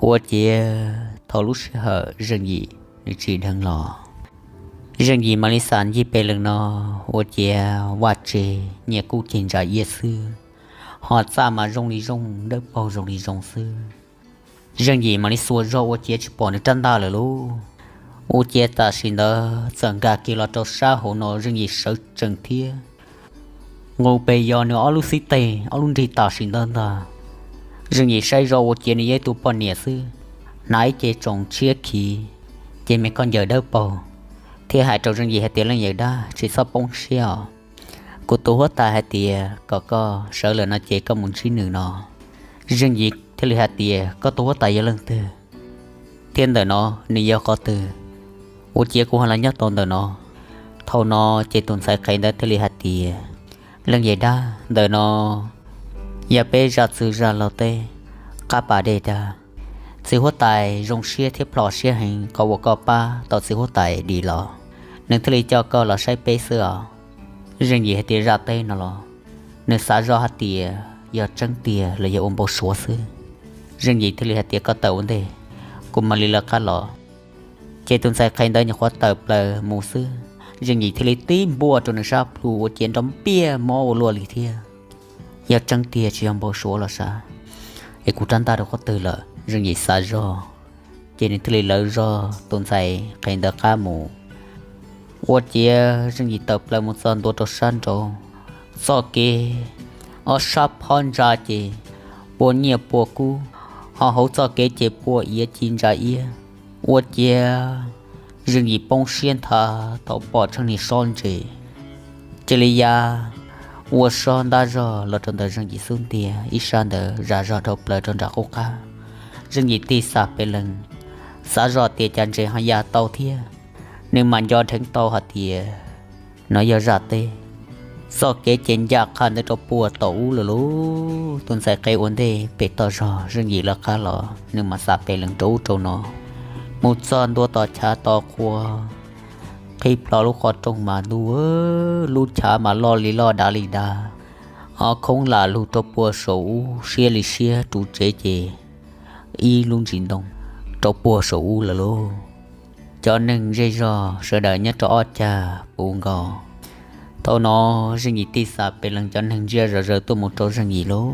Ua ciav thaum lub sij hawm Zeej Yim nws tsim dheev los, Zeej Yim mam li xam ncig pes lees no, ua ciav vaj tse nyiaj kub ceg ntsa iab xwb, ho txaj mas zoo li zoo, dawb paug zoo li zoo xwb. Zeej Yim mam li xuas zog ua ciav tsis pom nws rab ntaj lawm lauj. Ua ciav tam sim ntawd txawm nkag kiag los rau sab hauv no, Zeej Yim sawv tsees thiab nqus pes yos nws ob lub xib teg ob lub nrig tam sim ntawd ntag. Zeej Yim saib zog ua ciav nws yog ib tug poj niam xwb, hnav ib ce tsoos tshiab khiv, ces me koj ncaws dawb paug, thiab hais rau Zeej Yim hais tias, Leej yawm dab, tsis txhob poob siab os. Kuv tus huab tais hais tias kom koj sawv lawm no ces koj mus ntsib nws no. Zeej Yim thiaj li hais tias, Koj tus huab tais yog leej twg? Thiab ntawm no nws yog qhov twg? Ua ciav kuv ho los nyob tau ntawm no. Thaum no ces tus ntxhais qhev ntawd thiaj li hais tias, Leej yawm dab, ntawm no yog peb zaj txwg zaj laug teb, qab pas dej dag. Txiv huab tais zoo siab thiab plhom siab heev qhov uas koj pab tau txiv huab tais dim los, nws thiaj li coj koj los saib peb xwb os. Zeej Yim hais tias, Zaj teb no los? Nws xav zoj hais tias yog tseeb tiag los yog ua npau suav xwb. Zeej Yim thiaj li hais tias, Koj tawm ua ntej, kuv mam li lawv qab los. Ces tus ntxhais qhev ntawd nyuam qhuav tawm plaws mus xwb, Zeej Yim thiaj li tib npuaj rau nws sab plhu ua ciav nrov npiaj mob ua luaj li thiab. Yog tseeb tiag tsis yog npau suav los sav, es kuv rab ntaj rau qhov twg lawm? Zeej Yim xav zog, ces nws thiaj li lawv zog tus ntxhais qhev ntawd qab mus. Ua ciav Zeej Yim tawm plaws mus txog ntua rau sab nraud, txoj kev ob sab phob ntsa ces pua nyiaj pua kub, ho hauv txoj kev ces pua iav ci ntsa iab. Ua ciav Zeej Yim poob siab nthav thaum pom tsheej niag sob ntses cia li ya ua sob ntab zog los rau ntawm Zeej Yim xub ntiag, ib sab ntawd zam zog dhau plaws rau nram qub qab. Zeej Yim tig xam pes lees, xav zoj tias cas ntses ho ya tau thiab. Nws mam nco dheev tau hais tias no yog zaj teb. Txoj kev ces ncaj qha ntawd rau puag tom ub lawm lauj. Tus ntxhais qhev ua ntej pem toj zog, Zeej Yim lawv qab los, nws mam xam pes lees rau ub rau no, mus txog ntua tom chav to qhua, qhib plho lub qhov rooj mas ntuj, lub chav mas loj li loj dav li dav, ob khoob lam lug rau puag saum ub siab li siab, ruv tsev ces ib lub ntsis ntoo rau puag saum ub lawm lauj. Cov neeg zej zog sawv daws nyob rau ob cag puv nkaus. Thaum no Zeej Yim tig xam pes lees, cov neeg ntsia zom zaws tuaj mus rau Zeej Yim lauj.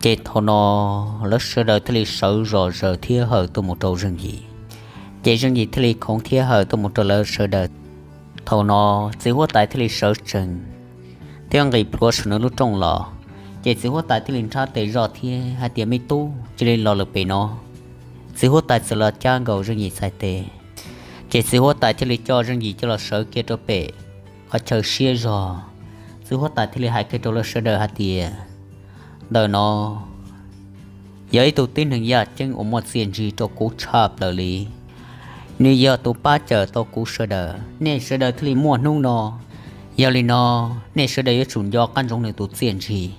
Ces thaum no lawv sawv daws thiaj li sawv zom zaws thiab hawm tuaj mus rau Zeej Yim. Ces Zeej Yim thiaj li khoov thiab hawm tuaj mus rau lawv sawv daws. Thaum no txiv huab tais thiaj li sawv tsees thiab nqis plhuav saum nws lub rooj los. Ces txiv huab tais thiaj li nrhab tes zoj thiab hais tias, Me tub, cia li los lawm pem no. Txiv huab tais txawm los cab nkaus Zeej Yim txhais tes, ces txiv huab tais thiaj li coj Zeej Yim coj los sawv kiag rau pem qhov chaw siab zog. Txiv huab tais thiaj li hais kiag rau lawv sawv daws hais tias, Ntawm no yog ib tug tib neeg yaj ceeb uas muaj txiaj ntsig rau kuv tshaj plaws li. Nws yog tus pab cawm tau kuv sawv daws, nej sawv daws thiaj li muaj hnub no. Yog li no, nej sawv daws yuav tsum nco qab ntsoov nws tus txiaj ntsig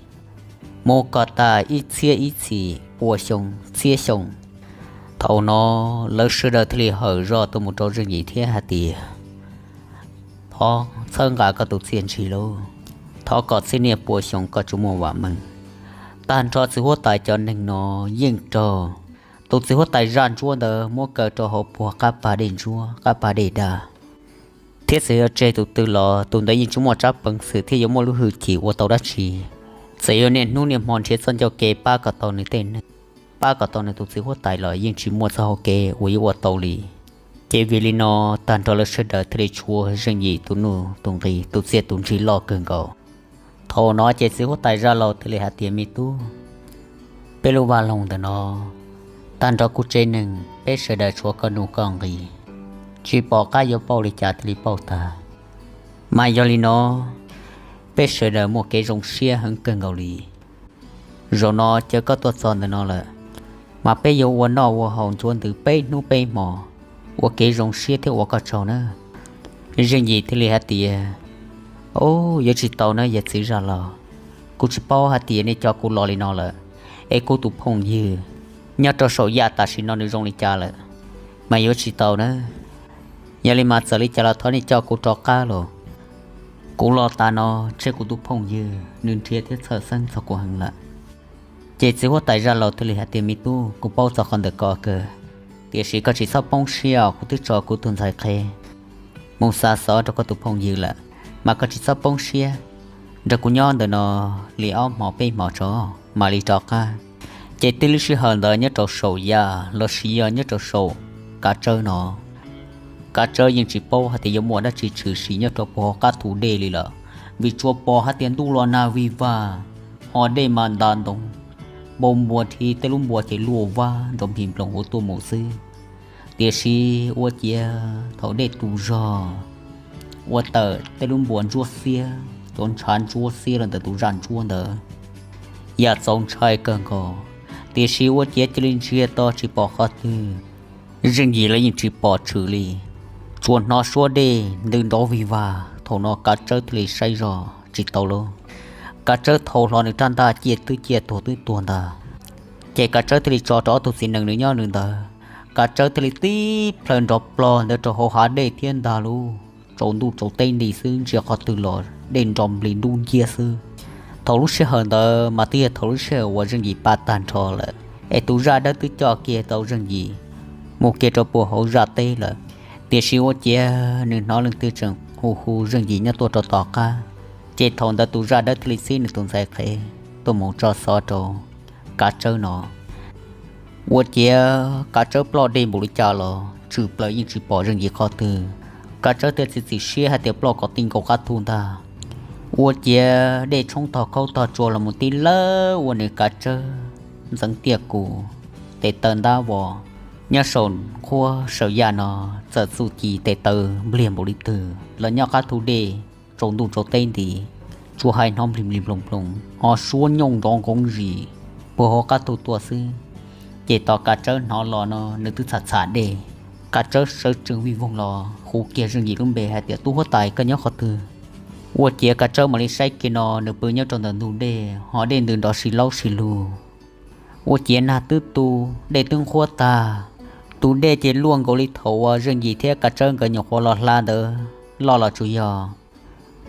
mus kom tas ib txhiab ib txhis pua xyoo txhiab xyoo. Thaum no lawv sawv daws thiaj li hawm zoj tuaj mus rau Zeej Yim thiab hais tias, Thov txhawb nqa koj tus txiaj ntsig lauj, thov kom txhiab niaj pua xyoo koj tsuas muaj vam meej. Tag nrho txiv huab tais cov neeg no yeej raug tus txiv huab tais zaj ntsuab ntawd muab kaw rau hauv puag qab pas dej ntsuab, qab pas dej dag. Thiab txawm yog tseg tus twg los tus ntawd yeej tsis muaj tsab peev xwm thiab yuav muaj lub hwj chim ua tau dab tsi. Txawm yog niaj hnub niaj hmo nrhiav txoj ncauj ke pab kom tau nws tej neeg, pab kom tau nws tus txiv huab tais los yeej tsis muaj txoj hau kev uas yuav ua tau li. Ces vim li no, tag nrho lawv sawv daws thiaj li tshuav Zeej Yim tus nuj tus nqis, tus txiaj tus ntsig loj kawg nkaus. Thaum no ces txiv huab tais zaj laug thiaj li hais tias, Me tub, peb lub vaj loog ntawm no, tag nrho kuv tsev neeg peb sawv daws tshuav koj nuj koj nqis, tsis pom qab yuav pauj li cas thiaj li pauj tag. Mas yog li no, peb sawv daws muaj kev zoo siab heev kawg nkaus li. Zaum no ces koj tuaj txog ntawm no lawm, mas peb yuav ua noj ua haus ntxuav ntws peb hnub peb hmo, ua kev zoo siab thiab ua koj tsaug nawb. Zeej Yim thiaj li hais tias, Au, yuav tsis tau nawb yawm txiv zaj laug. Kuv tsis paub hais tias nej coj kuv los li no lawm, es kuv tus phooj ywg nyob rau saum yaj tam sim no nws zoo li cas lawm, mas yuav tsis tau nawb. Yog li mas txawm li cas los thov nej coj kuv rov qab los. Kuv los tas no, ntshe kuv tus phooj ywg nws nrhiav thiab txhawj xeeb txog kuv heev lawm. Ces txiv huab tais Zaj Laus thiaj li hais tias, Me tub, kuv paub txog qhov ntawm ko kawg, tiam sis koj tsis txhob poob siab os, kuv twb tso kuv tus ntxhais qhev mus xa xov rau koj tus phooj ywg lawm, mas koj tsis txhob poob siab, nrog kuv nyob ntawm no li ob hmo peb hmo tso mam li rov qab. Ces tib lub sij hawm ntawd nyob rau saum Yaj los sis yog nyob rau saum Kav Tsawb no, Kav Tsawb yeej tsis paub hais tias yuav muaj dab tsi tshwm sim nyob rau puag hauv qab thu dej li lawm, vim tsuas pom hais tias ntuj los nag vig vag, ho dej mas nta ntoo, npau npua thiab tej lub npua ces luaj vab nrov nplig nploog ua tuaj mus xwb. Tiam sis ua ciav thaum dej tu zog, ua tawm tej lub npua ntsuab xiab, cov ntshav ntsuab xiab los ntawm tus zaj ntsuab ntawd, yam txaus ntshai kawg nkaus. Tiam sis ua ciav cia li ntsia to tsis pom qhov twg, Zeej Yim los yeej tsis pom tshwm li, tsuas hnov suab dej ntws nrov vig vag. Thaum no Kav Tsawb thiaj li saib zog tsis tau lawm. Kav Tsawb thau hlo nws rab ntaj ciaj twb ciaj tuag twb tuag ntag. Ces Kav Tsawb thiaj li tso rau ob tug txiv nees nws nyob nws ntawd, Kav Tsawb thiaj li tib plhaw nrov plog ntawd rau hauv hav dej thiab ntag lauj. Tsaus ntuj tsaus teb nti xwb, ntsia qhov twg los dej nrov nplig nrub nciab xwb. Thaum lub sij hawm ntawd mas twb yog thaum lub sij hawm uas Zeej Yim pab tag nrho lawm, es tus zaj dawb twb coj kiag tau Zeej Yim mus kiag rau puag hauv zaj teb lawm. Tiam sis ua ciav nws hnov leej twg tseem hu hu Zeej Yim nyob tuaj rau tom qab, ces thaum ntawd tus zaj dawb thiaj li txib nws tus ntxhais qhev tuaj mus tso xov rau Kav Tsawb no. Ua ciav Kav Tsawb ploj dej npaum li cas los tshwm plaws yeej tsis pom Zeej Yim qhov twg. Kav Tsawb thiaj txiav txim siab hais tias ploj kom ti nkaus qab thu ntag. Ua ciav dej tshoob tog khaub tog tsua los mus tib lawb ua nws Kav Tsawb ntxeev tiaj kus, tes taw ntab vos, nyob saum nqhuab saum yaj no txawm txuj ci tes taw npliag npaum li twg los nyob qab thu dej tsaus ntuj tsaus teb nti, tsuas hais hnov nplig nplig nploog nploog, ho suab nyooj nrov nqoov zis puag hauv qab thu tuaj xwb. Ces tos Kav Tsawb hnov los no nws twb txham txham dej. Kav Tsawb sawv tsees vij voog los hu kiag Zeej Yim lub npe hais tias, Tub huab tais, koj nyob qhov twg? Ua ciav Kav Tsawb mam li saib kiag no nws pw nyob rau ntawm ntug dej, ho dej ntws nrov si laub si lug. Ua ciav nag twb tu, dej twb nqhuab tag, tus dej ces luaj nkaus li thaum uas Zeej Yim thiab Kav Tsawb nkawd nyuam qhuav los hla ntawd loj los tsuas yog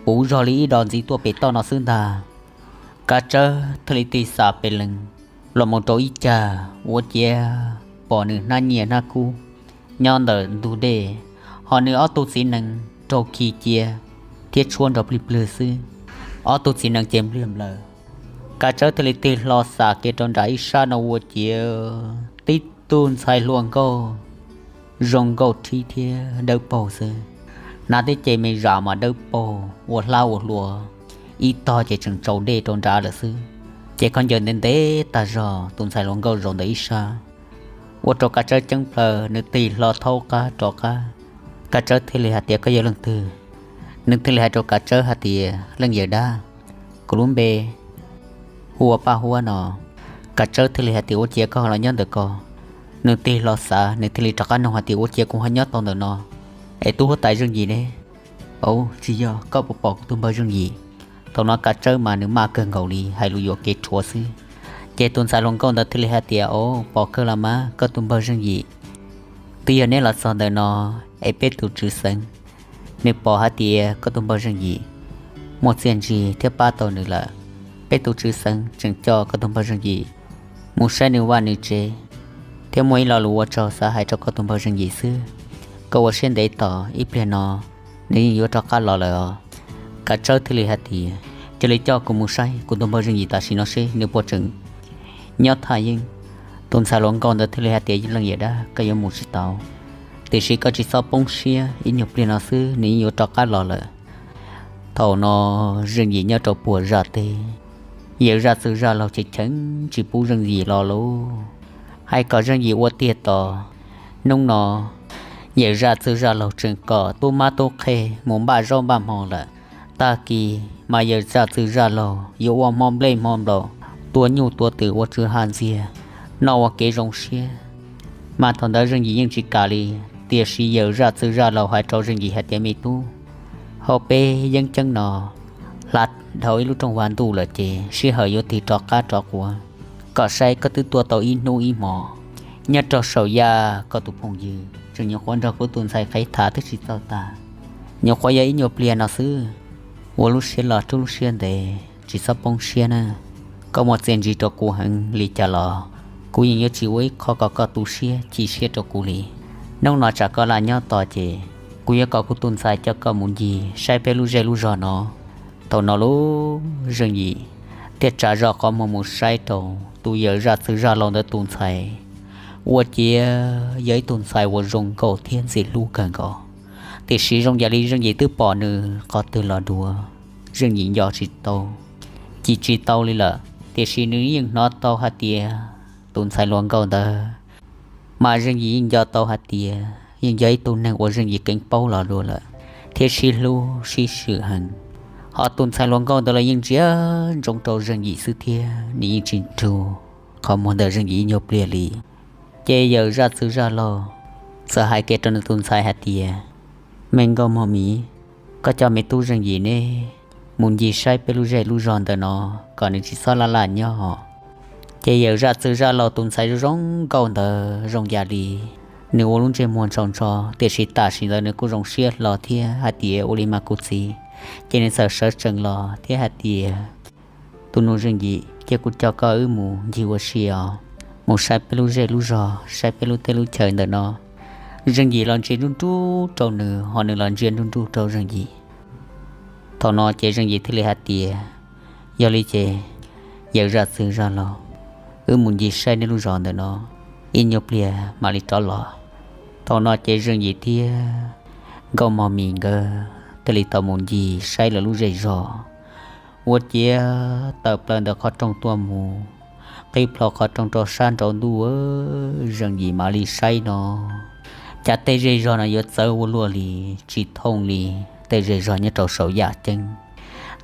puv zog li ib dos ntxiv tuaj pem toj no xwb ntag. Kav Tsawb thiaj li tig xam pes lees los mus rau ib cag, ua ciav pom nws hnab nyiaj hnab kub nyob ntawm ntug dej, ho nws ob tug txiv nees raug khi cia thiab tshuab nrov plig plwg xwb. Ob tug txiv nees ces npliag nplaws. Kav Tsawb thiaj li tig hlo xam kiag rau nram ib sab no ua ciav tib tug ntxhais hluas nkauj zoo nkauj rhib thiab dawb paug xwb. Hnav tib ce me zam mas dawb paug ua hlab ua hlua, ib tog ces tseem tsaus dej rau nrad lawm xwb. Ces khaub ncaws ntev ntev tag zog, tus ntxhais hluas nkauj zaum ntawm ib sab, ua rau Kav Tsawb ceeb plaws, nws tig hlo thaub qab rov qab. Kav Tsawb thiaj li hais tias, Koj yog leej twg? Nws thiaj li hais rau Kav Tsawb hais tias, Leej yawm dab, kuv lub npe hu ua Paj Huab no. Kav Tsawb thiaj li hais tias, Ua ciav koj los nyob ntawm ko? Nws tig hlo xav, nws thiaj li rov qab nug hais tias, Ua ciav kuv ho nyob tau ntawm no, es tub huab tais Zeej Yim ne? Au, tsis yog, koj puas pom kuv tus npawg Zeej Yim? Thaum no Kav Tsawb mas nws maj kawg nkaus li, hais lus yuam kev rhuav xwb. Ces tus ntxhais hluas nkauj ntawd thiaj li hais tias, Au, pom kawg los mas, koj tus npawg Zeej Yim twb yog neb los txog ntawm no, es peb tus tswv xeev nws pom hais tias koj tus npawg Zeej Yim muaj txiaj ntsig thiab pab tau nws lawm. Peb tus tswv xeev tseem coj koj tus npawg Zeej Yim mus saib nws vaj nws tsev, thiab muaj ib lo lus ua tsaug xav hais rau koj tus npawg Zeej Yim xwb. Koj ua siab ntev tos, ib pliag no nws yeej yuav rov qab los lawm os. Kav Tsawb thiaj li hais tias, Cia li coj kuv mus saib kuv tus npawg Zeej Yim tam sim no seb nws puas tseem nyob thaj yeeb. Tus ntxhais hluas nkauj ntawd thiaj li hais tias, Leej yawm dab, koj yuav mus tsis tau, tiam sis koj tsis txhob poob siab, ib nyuag pliag no xwb nws yeej yuav rov qab los lawm. Thaum no Zeej Yim nyob rau puag zaj teb, yawm zaj txwg zaj laug cheem cheem tsis pub Zeej Yim los lauj. Hais kom Zeej Yim ua tiag tos, hnub no yawm zaj txwg zaj laug tseem kom tub mab tub qhe mus npaj zaub npaj hmo lawm. Tag kis mas yawm zaj txwg zaj laug yuav ua hmo nplej hmo nplaum, tua nyuj tua twm ua tswv haj ntxiag, noj ua kev zoo siab. Mas thaum ntawd Zeej Yim yeej tsis kam li, tiam sis yawm zaj txwg zaj laug hais rau Zeej Yim hais tias, Me tub, hauv peb yeeb ceeb no hla dhau ib lub rooj vag ntuj lawm ces sij hawm yuav tig rov qab rov quav. Koj saib, koj twb tuaj tau ib hnub ib hmo, nyob rau saum yaj koj tus phooj ywg tseem nyuam qhuav nrog kuv tus ntxhais qhev tham twb tsis txaus tag, nyuam qhuav yog ib nyuag pliag no xwb. Ua lub siab loj rub lub siab ntev, tsis txhob poob siab na. koj muaj txiaj ntsig rau kuv heev li cas los kuv yeej yuav tsis ua ib qho kom koj tu siab chim siab rau kuv li. Hnub no tsam koj laj nyob tos ces kuv yuav kom kuv tus ntxhais coj koj mus ncig saib peb lub zej lub zog no. Thaum no lub Zeej Yim thiaj tsa zoj qhov muag mus saib rau tus yawm zaj txwg zaj laus ntawd tus ntxhais. Ua ciav yog ib tug ntxhais uas zoo nkauj thiab ntxim hlub kawg nkaus, tiam sis zoo yam li Zeej Yim twb pom nws qhov twg los dua, Zeej Yim nco tsis tau, cim tsis tau li lawm. Tiam sis nws yeej hnov tau hais tias tus ntxhais hluas nkauj ntawd mas Zeej Yim yeej nco tau hais tias yeej yog ib tug neeg uas Zeej Yim keev paub los dua lawm thiab sib hlub sib swm heev. Ho tus ntxhais hluas nkauj ntawd los yeej ntsia ntsoov rau Zeej Yim xwb thiab nws yeej tsis nrug qhov muag ntawm Zeej Yim ib nyuag pliag li. Ces yawm zaj txwg zaj laug txawm hais kiag rau nws tus ntxhais hais tias, Me nkauj mog Mim, koj coj me tub Zeej Yim neb mus ncig saib peb lub zej lub zog ntawm no kom nws tsis txhob laj laj nyob. Ces yawm zaj txwg zaj laug tus ntxhais zoo zoo nkauj ntawd zoo yam li nws ua lub ntsej muag ntsho ntsho, tiam sis tam sim ntawd nws kuj zoo siab hlo thiab hais tias, Ua li mas kuv txiv. Ces nws txawm sawv tsees los thiab hais tias, Tus nus Zeej Yim, cia kuv coj koj wb mus ncig ua si os, mus saib peb lub zej lub zog, saib peb lub teb lub chaw ntawm no. Zeej Yim los ntsia nruj nruj rau nws, ho nws los ntsia nruj nruj rau Zeej Yim. Thaum no ces Zeej Yim thiaj li hais tias, Yog li ces yawm zaj txwg zaj laug, wb mus ncig saib nej lub zos ntawm no, ib nyuag pliag mam li rov los. Thaum no ces Zeej Yim thiab Nkauj Mog Mis nkawd thiaj li tau mus ncig saib lawv lub zej zog. Ua ciav tawm plaws ntawm qhov rooj tuaj mus, qhib plho qhov rooj rau sab nraud ntuj, Zeej Yim mam li saib no, cas tej zej zog no yuav txawv ua luaj li, tsis thooj li tej zej zog nyob rau saum yaj ceeb.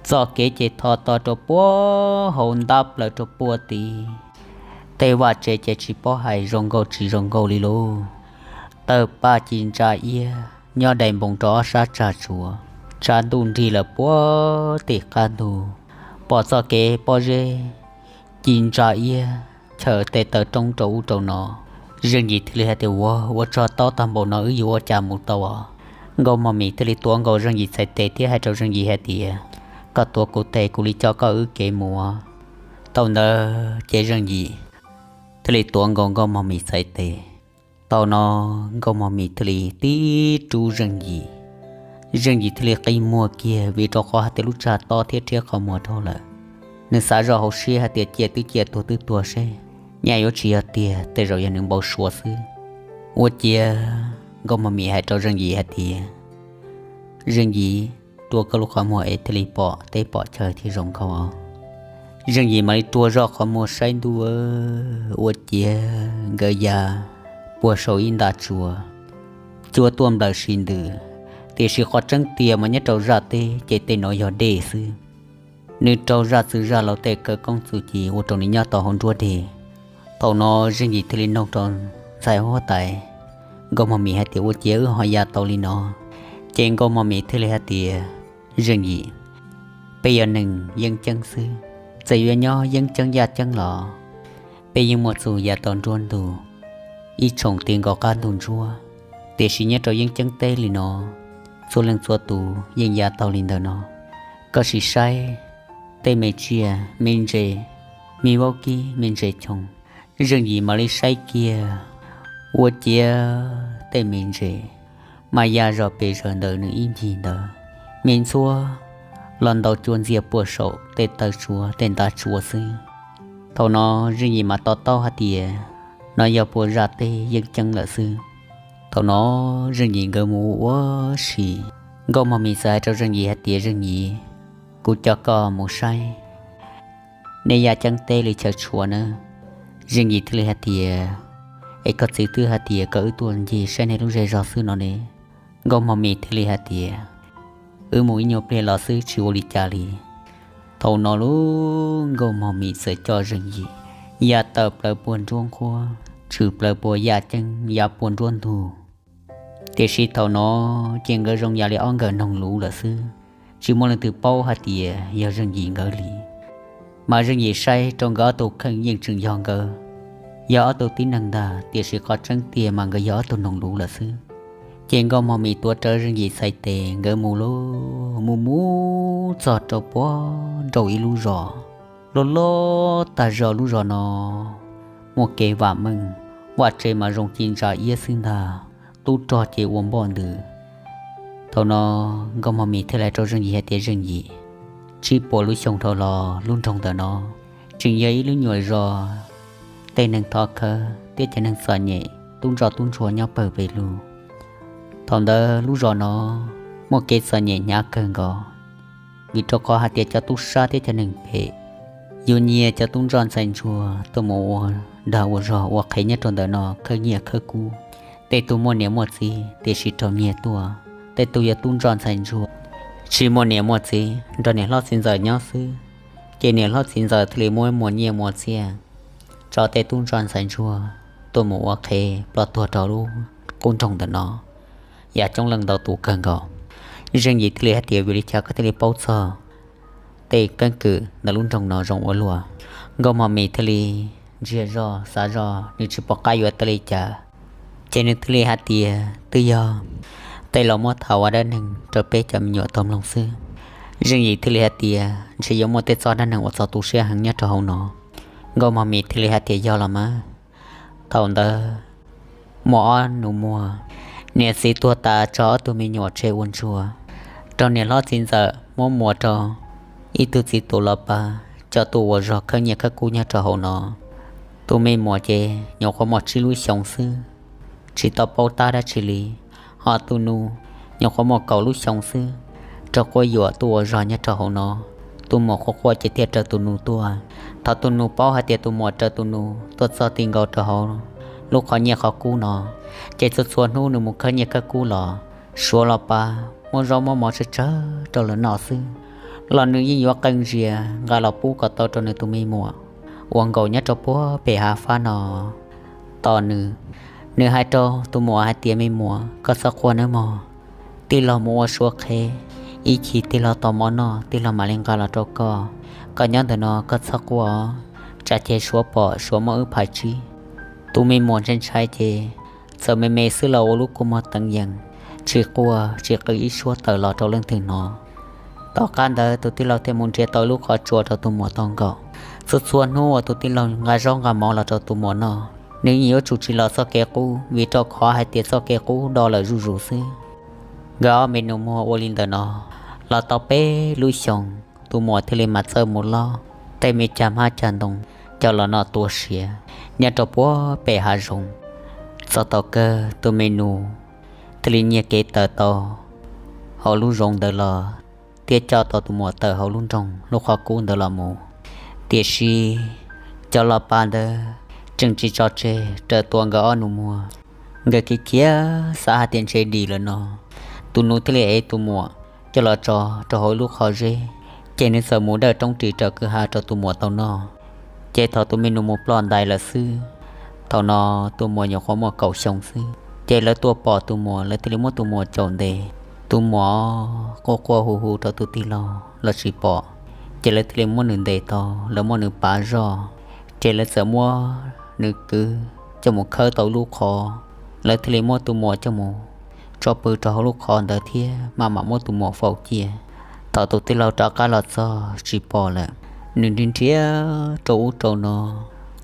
Txoj kev ces tho to rau puag hauv ntab plaws rau puag tid. Tej vaj tsev ces tsis paub hais zoo nkauj tsis zoo nkauj li lauj. Tawg paj ci ntsa iab nyob dai npoo rau ob sab tsag tsuas, tshav ntuj nrig lawm puag tim qab ntug. Pom txoj kev pob zeb ci ntsa iab chaws tej taw roob rau ub rau no. Zeej Yim thiaj li hais tias, Ua, ua tsaug tau tag npaum no wb yuav ua cas mus tau os? Nkauj Mog Mis thiaj li tuav nkaus Zeej Yim txhais tes thiab hais rau Zeej Yim hais tias, Koj tuav kuv tes kuv li coj koj wb kev mus. Thaum ntawd ces Zeej Yim thiaj li tuav nkaus Nkauj Mog Mis txhais tes. Thaum no Nkauj Mog Mis thiaj li tib rub Zeej Yim. Zeej Yim thiaj li qi muag kiag vim rau qhov hais tias lub tsag tob thiab rhiab qhov muag dhau lawm. Nws xav zoj hauv siab hais tias cia twb cia tuag twb tuag seb, nyaj yuav tsis yog tiag, tej zaum yog nws npau suav xwb. Ua ciav Nkauj Mog Mis hais rau Zeej Yim hais tias, Zeej Yim, rua koj lub qhov muag es thiaj li pom teb pom chaw thiaj zoo nkauj. Zeej Yim mam li rua zoj qhov muag saib ntuj, ua ciav nkawd ya puag saum ib nta tsuas, cua tuaj nplawm sis ntws, tiam sis qhov tseeb tiag mas nyob rau zaj teb ces tej no yog dej xwb. Nws raug zaj txwg zaj laus tej khawv koob txuj ci ua rau nws nyob tau hauv nruab deg. Thaum no Zeej Yim thiaj li noog rau ntxhais huab tais Nkauj Mog Mis hais tias, Ua ciav wb ho ya tau li no? Ces Nkauj Mog Mis thiaj li hais tias, Zeej Yim, peb yog neeg yeeb ceeb xwb, txawm yuav nyob yeeb ceeb yaj ceeb los peb yeej muaj txuj ya tau nruab ntug ib tshoom ti nkaus qab ntug ntsuab. Tiam sis nyob rau yeeb ceeb teb li no, txhua leej txhua tus yeej ya tau li ntawm no. Koj sim saib tej me tsiaj me ntses, me vaub kib me ntses choo. Zeej Yim mam li saib kiag, ua ciav tej me ntses mas ya zog pes zaws ntawm nws ib ncig ntawd, me ntxhuab los ntaus cua ntxiag puag saum tej taw tsuas tej nta tsuas xwb. Thaum no Zeej Yim mam to taub hais tias no yog puag zaj teb yeeb ceeb lawm xwb. Thaum no Zeej Yim nkawd mus ua si, Nkauj Mog Mis txawm hais rau Zeej Yim hais tias, Zeej Yim, kuv coj koj mus saib nej yaj ceeb teb li chaw tshuav nawb. Zeej Yim thiaj li hais tias, Es koj txiv twb hais tias kom wb tuaj ncig saib nej lub zej zog xwb no ne. Nkauj Mog Mis thiaj li hais tias, Wb mus ib nyuag pliag los xwb, tsis ua li cas li. Thaum no lub Nkauj Mog Mis txawm coj Zeej Yim ya tawm plaws puag nruab nqhuab, tshwm plaws puag yaj ceeb, ya puag nruab ntug. Tiam sis thaum no ces nkawd zoo yam li ob nkawm noog luv lawm xwb, tsis muaj leej twg paub hais tias yog Zeej Yim nkawd li. Mas Zeej Yim saib rau nkawd ob tug kheej yeej tseem yog nkawd, yog ob tug tib neeg ntag, tiam sis qhov tseeb tiag mas nkawd yog ob tug noog luv lawm xwb. Ces Nkauj Mog Mis tuav rawv Zeej Yim txhais tes nkawd mus lauj, mus mus txog rau puag nraum ib lub zos. Loj loj tag zog lub zos no muaj kev vam meej, vaj tse mas zoo ci ntsa iab xwb ntag, tub rog ces ua npoj ntws. Thaum no Nkauj Mos Mis thiaj li hais rau Zeej Yim hais tias, Zeej Yim, tsib puas lub xyoo dhau los lub nroog ntawm no tseem yog ib lub nyuam zos tej neeg thov khawv thiab cov neeg txom nyem tub ntsuag tub ntsuag nyob pawg pes lug. Thaum ntawd lub zos no muaj kev txom nyem hnyav kawg nkaus, vim rau qhov hais tias cov tub sab thiab cov neeg phem yuav nyiag cov tub ntsuag ntxhais ntsuag tuaj mus ua dag ua zog ua qhev nyob rau ntawm no khawb nyiaj khawb kub. Tej tug muaj niam muaj txiv tiam sis raug nyiag tuaj, tej tug yog tub ntsuag ntxhais ntsuag tsis muaj niam muaj txiv, nrog niam hlob txiv ntxawm nyob xwb, ces niam hlob txiv ntxawm thiaj li muab muas nyiaj muas txiaj tso tej tub ntsuag ntxhais ntsuag tuaj mus ua qhev ploj tuag rau lub qub nroog ntawm no, yam coob leej ntau tus kawg nkaus. Zeej Yim thiaj li hais tias, Vim li cas koj thiaj li paub txog tej keeb kwm ntawm lub nroog no zoo ua luaj? Nkauj Mos Mis thiaj li ntsiag zog xav zog, nws tsis pom qab yuav tau li cas, ces nws thiaj li hais tias, Twb yog tej los muab tham ua dab neeg rau peb cov me nyuam tau mloog xwb. Zeej Yim thiaj li hais tias, Ntshe yuav muaj tej txoj dab neeg uas txog tu siab heev nyob rau hauv no. Nkauj Mos Mis thiaj li hais tias, Yog los mas. Thaum ntawd muaj ob nus muag, niam txiv tuag tas tso ob tug me nyuam tseg ua ntsuag, raug niam hlob txiv ntxawm muab muas rau ib tug txiv tus los pab coj tuaj ua zog khawb nyiaj khawb kub nyob rau hauv no. Tus me muam ces nyuam qhuav muaj tsib lub xyoos xwb, tsis tau paub tab dab tsi li, ho tus nus nyuam qhuav muaj kaum lub xyoos xwb, raug quab yuam tuaj ua zog nyob rau hauv no. Tus muam quaj quaj ces thiaj raws tus nus tuaj. Thaum tus nus paub hais tias tus muam raws tus nus tuaj txog ti nkaus rau hauv lub qhov nyiaj qhov kub no, ces txhua txhua hnub nws mus khawb nyiaj khawb kub los, suav los pab, muab zaub muab mov tsawg tsawg rau lawv noj xwb, los nws yeej yuav qee ntsis nqa los pub kom tau rau nws tus me muam uas nkaum nyob rau puag pem hav fab no tos nws. Nws hais rau tus muam hais tias, Me muam, koj txhob quaj nawb mog, tij laug mus ua suav qhev, ib chim tij laug tau mov noj tij laug mam li nqa los rau koj. Koj nyob ntawm no koj txhob quaj, tsam ces suav pom suav muab wb phais tsib. Tus me muam ntshai ntshai ces txawm me me xwb los ua lub kua muag teev yees, tsis quaj tsis qw ib suab tawm los rau leej twg hnov. Tom qab ntawd tus tij laug thiaj mus nrhiav tau ib lub qhov tsua rau tus muam tau nkaum. Txhua txhua hnub uas tus tij laug nqa zaub nqa mov los rau tus muam noj, nws yeej yuav tsum tsis los txoj kev qub, vim rau qhov hais tias txoj kev qub do lawm zuj zus xwb. Nkawd ob me nus muag ua li ntawm no los tau peb lub xyoos, tus muam thiaj li mam txawj mus lob tej me cag hmab cag ntoo coj los noj tua siav nyob rau puag pem hav zoov. Txog thaum kawg tus me nus thiaj li nyiag kev tawm tau hauv lub zoov ntawd los, thiab coj tau tus muam tawm hauv lub nroog lub qhov kub ntawd los mus. Tiam sis cov los pab ntawd tseem tsis tso tseg raws tua nkawd ob nus muag. Nkawd khiav khiav xav hais tias ntshe dim lawm no, tus nus thiaj li ev tus muam coj los tso rau hauv ib lub qhov zeb, ces nws txawm mus dawj roob ris raws kwj ha rau tus muam tau noj. Ces thaum tus me nus mus ploj ntais lawm xwb, thaum no tus muam nyuam qhuav muaj kaum xyoo xwb, ces lawv tuaj pom tus muam lawv thiaj li muab tus muam caum ntes. Tus muam quaj quaj hu hu rau tus tij laug los tsis pom, ces lawv thiaj li muab nws ntes tau, lawv muab nws pav zoj, ces lawv txawm muab nws kwv coj mus khawb tau lub qhov, lawv thiaj li muab tus muam coj mus tso pw rau hauv lub qhov ntawd thiab maj mam muab tus muam faus cia. Thaum tus tij laug rov qab los txog tsis pom lawm, nws nrhiav nrhiav rau ub rau no,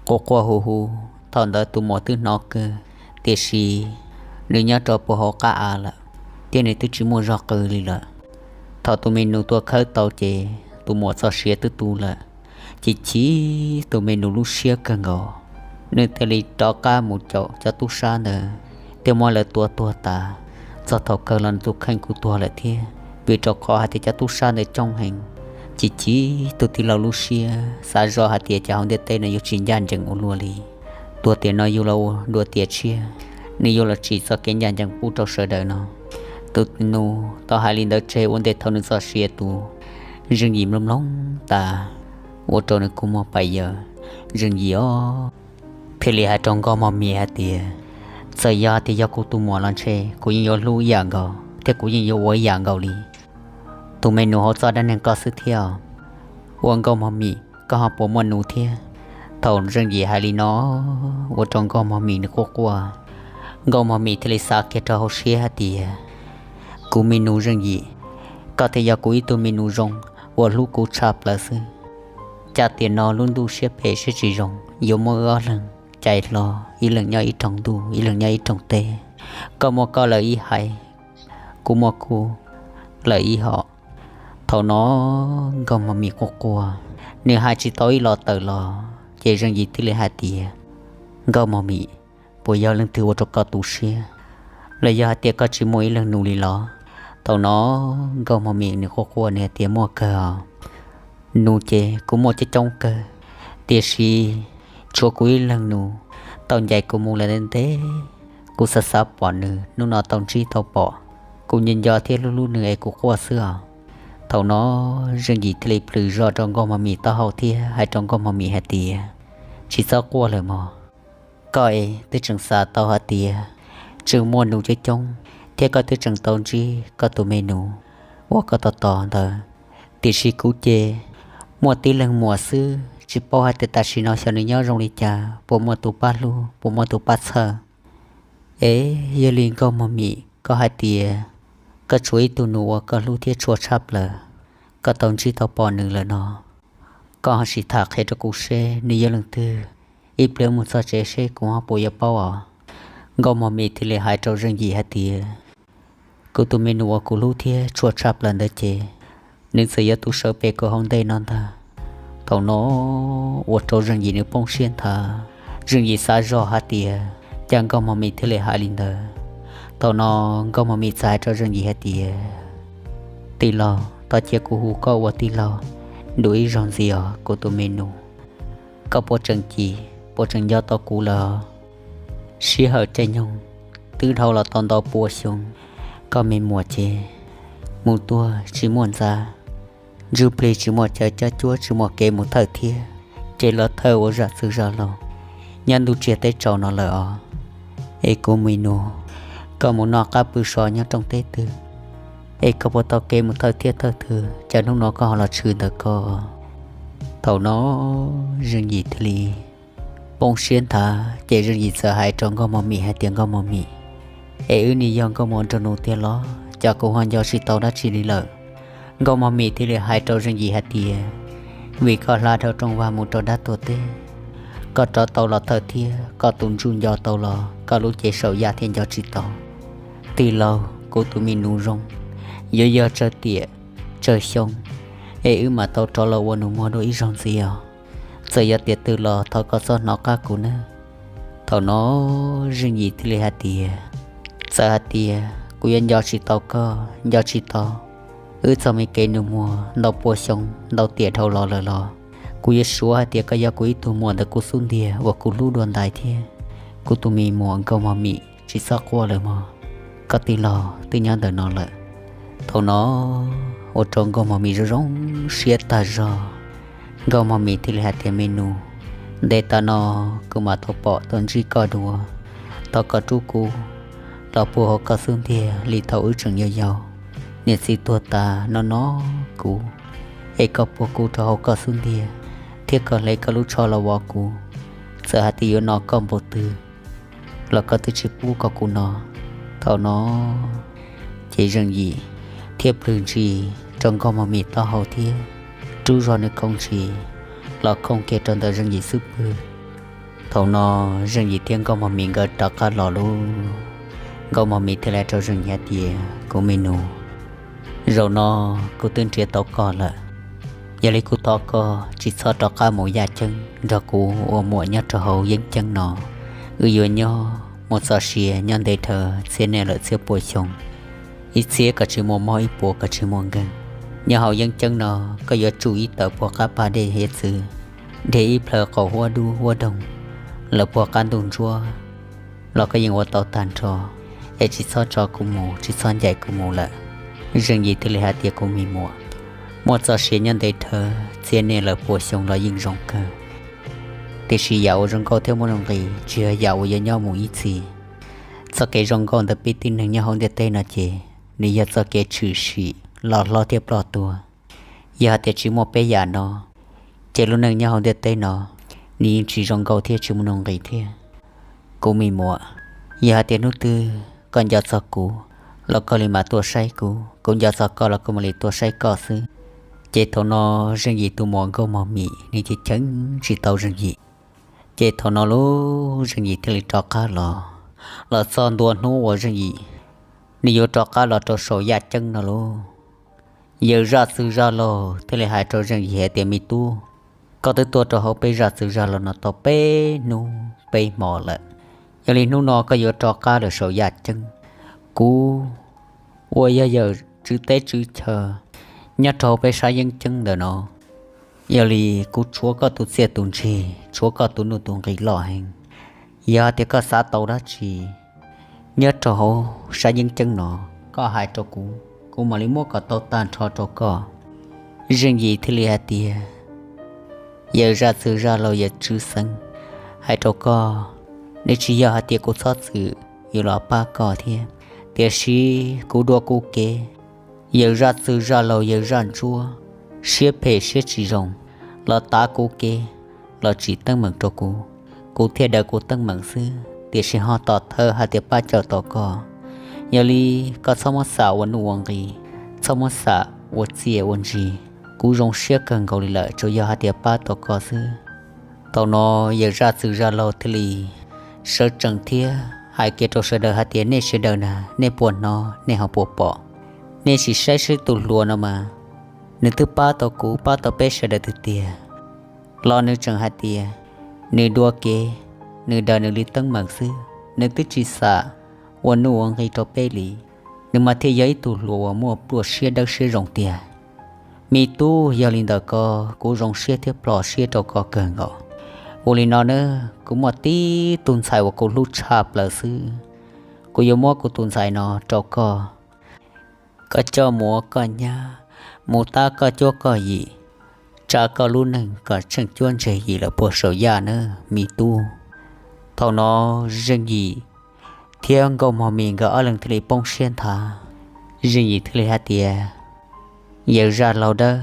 quaj quaj hu hu. Thaum ntawd tus muam twb hnov kawg, tiam sis nws nyob rau puag hauv qab av lawm, thiab nws twb tsis muaj zog qw li lawm. Thaum tus me nus tuaj khawb tau ces tus muam txoj sia twb tu lawm, chim chim tus me nus lub siab kawg nkaus. Nws thiaj li rov qab mus caum cov tub sab ntawd thiab muab lawv tua tuag tas. Txog thaum kawg los nws tus kheej kuj tuag lawm thiab, vim rau qhov hais tias cov tub sab ntawd coob heev. Chim chim tus tij laug lub siab xav zoj hais tias cas hauv ntiaj teb no yuav tsis ncaj ncees ua luaj li. Dua tiam no yug los ua dua tiam tshiab, nws yuav los tsim txoj kev ncaj ncees pub rau sawv daws no. Tus nus tau hais li ntawd tseg ua ntej thaum nws txoj sia tu, Zeej Yim mloog mloog tas ua rau nws kua muag pais yaws. Zeej Yim os, thiaj li hais rau Nkauj Mos Mis hais tias, Txawm yog tias yog kuv tus muam los ntshe kuv yeej yuav hlub ib yam nkaus thiab kuv yeej yuav ua ib yam nkaus li. Tus me nus hauv txoj dab neeg koj xwb thiab. Ua Nkauj Mos Mis, koj ho puas muaj nus thiab? Thaum Zeej Yim hais li no, ua rau Nkauj Mos Mis nws quaj quaj. Nkauj Mos Mis thiaj li xav kiag rau hauv siab hais tias, Kuv me nus Zeej Yim, koj thiaj yog kuv ib tug me nus zoo uas hlub kuv tshaj plaws xwb. Cas tiam no lub ntuj siab phem siab tsis zoo, yuav muab wb ob leeg cais hlo, ib leeg nyob ib rooj ntuj, ib leeg nyob ib rooj teb. Koj muaj koj lawm ib haiv, kuv muaj kuv lawm ib hom. Thaum no Nkauj Mos Mim quaj quaj, nws hais tsis tau ib los tawm los, ces Zeej Yim thiaj li hais tias, Nkauj Mos Mim, puas yog leej twg ua rau koj tu siab, los yog hais tias koj tsis muaj ib leeg nus li los? Thaum no Nkauj Mos Mim nws quaj quaj nws hais tias, Muaj kawg os. Nus ces kuv muaj coob coob kawg, tiam sis tshuav kuv ib leeg nus tau ncaim kuv mus lawm ntev ntev. Kuv xav xav pom nws, hnub no tau ntsib tau pom, kuv nco nco thiab hlub hlub nws es kuv quaj xwb os. Thaum no Zeej Yim thiaj li plhws zog rau Nkauj Mos Mim taub hau thiab hais rau Nkauj Mos Mim hais tias, Tsis txhob quaj lawm mog. Koj es twb tseem xav tau hais tias tseem muaj nus coob coob, thiab koj twb tseem tau ntsib koj tus me nus uas koj tos tos ntawd. Tiam sis kuv ces muaj tib leeg muam xwb, tsis paub hais tias tam sim no xyov nws nyob zoo li cas, puas muaj tus pab hlub, puas muaj tus pab txhawj. Es yog li Nkauj Mos Mim, koj hais tias koj tshuav ib tug nus uas koj hlub thiab tshua tshaj plaws, koj tau ntsib tau pom nws lawm no, koj ho sim tham qhia rau kuv seb nws yog leej twg, ib pliag mus txog tsev seb kuv ho puas yuav paub os. Nkauj Mos Mim thiaj li hais rau Zeej Yim hais tias, Kuv tus me nus uas kuv hlub thiab tshua tshaj plaws ntawd ces nws txawm yuav tu sawv pem kuv hauv ntej no ntag. Thaum no ua rau Zeej Yim nws poob siab nthav. Zeej Yim xav zog hais tias cas Nkauj Mos Mim thiaj li hais li ntawd. Thaum no Nkauj Mos Mim txawm hais rau Zeej Yim hais tias, Tij laug, thov cia kuv hu koj ua tij laug dua ib zaug ntxiv os kuv tus me nus. Koj puas tseem cim, puas tseem nco tau kuv lawm? Sij hawm caij nyoog twb dhau los tau ntau pua xyoo, koj me muam ces mus tuag tsis muaj ntxa, ntsuj plig tsis muaj cawv, cob cuab tsis muaj kev mus thawj thiab, ces los thawj ua zam txwv zam laus nyob ntuj tsiaj teb tsaus no lawm os. Es kuv me nus, koj mus noj qab pw so nyob rooj teb twg, es koj puas tau kev mus thawj thiab thawj twg, cas hnub no koj ho los tshwm ntawm ko? Thaum no Zeej Yim thiaj li poob siab nthav, ces Zeej Yim txawm hais rau Nkauj Mos Mim hais tias, Nkauj Mos Mim, es wb nim yog nkauj muam nraug nus tiag los? Cas kuv ho nco tsis tau dab tsi li lawm. Nkauj Mos Mim thiaj li hais rau Zeej Yim hais tias, Vim koj hla dhau rooj vag mus rau dab tuag teb, koj rov tau los thawj thiab koj tus ntsuj nco tau los koj lub cev saum yaj thiaj nco tsis tau. Tij laug, kuv tus me nus zoo, yuav yog tsawg tiam tsawg xyoo es wb mam tau rov los ua nus muag dua ib zaug ntxiv os. Txawm yog tiam twg los thov koj txhob hnov qab kuv nawb. Thaum no Zeej Yim thiaj li hais tias, Txawm hais tias kuv yuav nco tsis tau koj, nco tsis tau wb txoj me kev nus muag ntau pua xyoo ntau tiam dhau los lawm los, kuv yuav suav hais tias koj yog kuv ib tug muam ntawm kuv xub ntiag uas kuv hlub dua ntais thiab. Kuv tus me muam Nkauj Mos Mim, tsis txhob quaj lawm mog, koj tij laug twb nyob ntawm no lawm. Thaum no ua rau Nkauj Mos Mim zoo zoo siab tag zog. Nkauj Mos Mim thiaj li hais tias, Me nus, ntev tas no kuv mam tau pom tau ntsib koj dua, thov koj rub kuv los puag hauv koj xub ntiag li thaum wb tseem yau yau. Niam txiv tuag tas no no kuv, es koj puag kuv rau hauv koj xub ntiag, thiab koj hle koj lub tsho los vov kuv. Txawm hais tias yuav no koj npaum twg los koj twb tsis pub kom kuv no. Thaum no ces Zeej Yim thiaj plhws ntsis rau Nkauj Mos Mim taub hau thiab rub zog nws khoov ntsis los khoov kiag rau ntawm Zeej Yim xub pwg. Thaum no Zeej Yim thiab Nkauj Mos Mim nkawd rov qab los lauj. Nkauj Mos Mim thiaj li hais rau Zeej Yim hais tias, Kuv me nus, zaum no kuv twb nrhiav tau koj lawm. Yog li kuv thov koj tsis txhob rov qab mus yaj ceeb nrog kuv ua muam nyob rau hauv yeeb ceeb no. Wb yuav nyob mus txog sia nyob ntev dhawv txhiab niaj lawm txhiab pua xyoo, ib txhiab kom tsis muaj mob, ib puas kom tsis muaj nkeeg. Nyob hauv yeeb ceeb no koj yuav tsum ib tawm puag qab pag dej hiav txwv, dhia ib plhaw qaum huab dub huab doog lawm puag qab ntuj ntsuab los koj yeej ua tau tag nrho, es tsis txhob tso kuv mus, tsis txhob ncaim kuv mus lawm. Zeej Yim thiaj li hais tias, Kuv me muam, muaj txoj sia nyob ntev dhawv txhiab niaj lawm pua xyoo los yeej zoo kawg, tiam sis yam uas zoo nkauj thiab muaj nuj nqis tsis yog yam uas yuav nyob mus ib txhis. Txoj kev zoo nkauj ntawm peb tib neeg nyob hauv ntiaj teb no ces nws yog txoj kev tshwm sim los hlob thiab ploj tuag. Yog hais tias tsis muaj peb yam no, ces lub neej nyob hauv ntiaj teb no nws yeej tsis zoo nkauj thiab tsis muaj nuj nqis thiab. Kuv me muam, yog hais tias hnub twg koj nco txog kuv los koj li mam tuaj saib kuv, kuv nco txog koj los kuv mam li tuaj saib koj xwb. Ces thaum no Zeej Yim tus muam Nkauj Mog Mim nws ces cheem tsis tau Zeej Yim. Ces thaum no lub Zeej Yim thiaj li rov qab los, los txog ntua hnub uas Zeej Yim nws yuav rov qab los rau saum yaj ceeb no lauj, yawm zaj txwg zaj laug thiaj li hais rau Zeej Yim hais tias, Me tub, koj twb tuaj rau hauv peb zaj txwg zaj laug no tau peb hnub peb hmo lawm. Yog li hnub no koj yuav rov qab lawm saum yaj ceeb. Kuv uas yog yawm tswv teb tswv chaw nyob rau hauv peb sab yeeb ceeb ntawm no, yog li kuv tshuav koj tus txiaj tus ntsig, tshuav koj tus nuj tus nqis loj heev. Yog tias koj xav tau dab tsi nyob rau hauv sab yeeb ceeb no, koj hais rau kuv, kuv mam li muab kom tau tag nrho rau koj. Zeej Yim thiaj li hais tias, Yawm zaj txwg zaj laug yawm tswv xeev, hais rau koj, nws tsis yog hais tias kuv txhob txwm yuav los pab koj thiab, tiam sis kuv dua kuv kev. Yawm zaj txwg zaj laug yawm zaj ntsuab, siab phem siab tsis zoo, los tav kuv kev, los tsim teeb meem rau kuv, kuv thiaj daws kuv teeb meem xwb, tiam sis ho tom thawj hais tias pab cawm tau koj. Yog li koj txhob muab xam ua nuj ua nqi, txhob muab xam ua txiaj ua ntsig. Kuv zoo siab kawg nkaus li lawm, tsuas yog hais tias pab tau koj xwb. Thaum no yawm zaj txwg zaj laug thiaj li sawv tsees thiab hais kiag rau sawv daws hais tias, Nej sawv daws na, nej puas hnov, nej ho puas pom? Nej sim saib seb tus hluas no mas, nws twb pab tau kuv, pab tau peb sawv daws tiag tiag, los nws tseem hais tias nws dua kev, nws daws nws li teeb meem xwb, nws twb tsis xam ua nuj ua nqi rau peb li. Nws mas thiaj yog ib tug hluas uas muaj pluaj siab dawb siab zoo tiag. Me tub, yog li ntawm ko, kuv zoo siab thiab plho siab rau koj kawg nkaus. Ua li no na, kuv muaj tib tug ntxhais uas kuv hlub tshaj plaws xwb, kuv yuav muab kuv tus ntxhais no rau koj. Koj coj mus ua koj nyab, mus tab koj cuab koj yim, tsa koj lub neej kom tsheej cuab tsheej yim lawm puag saum yaj nawb me tub. Thaum no Zeej Yim thiab Nkauj Mog Mis nkawd ob leeg thiaj li poob siab nthav. Zeej Yim thiaj li hais tias, Yawm zaj laug dawb,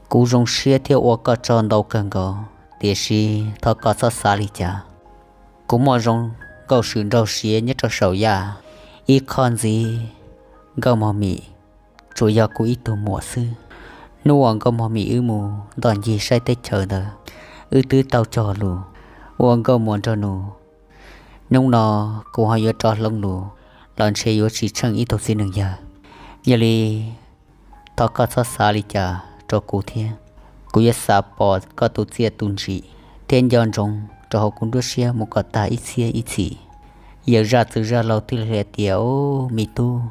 kuv zoo siab thiab ua koj tsaug ntau kawg nkaus, tiam sis thov koj txhob xav li cas. Kuv muaj zoo nkauj swm nraug siav nyob rau saum yaj ib qho ntxiv, Nkauj Mog Mis tsuas yog kuv ib tug muam xwb. Hnub uas Nkauj Mog Mis wb mus ntoj ncig saib teb chaws ntawd, wb twb tau cog lus ua nkauj muam nraug nus. Hnub no kuv ho yuav rov hloov lus los ntshe yuav tsis tsheej ib tug txiv neej yawg. Yog li thov koj txhob xav li cas rau kuv thiab. Kuv yuav xav pom koj tus txiaj tus ntsim thiab nco ntsoov rau hauv kuv nruab siab mus kom tag ib txhiab ib txhis. Yawm zaj txwg zaj laug thiaj li hais tias, Au, me tub,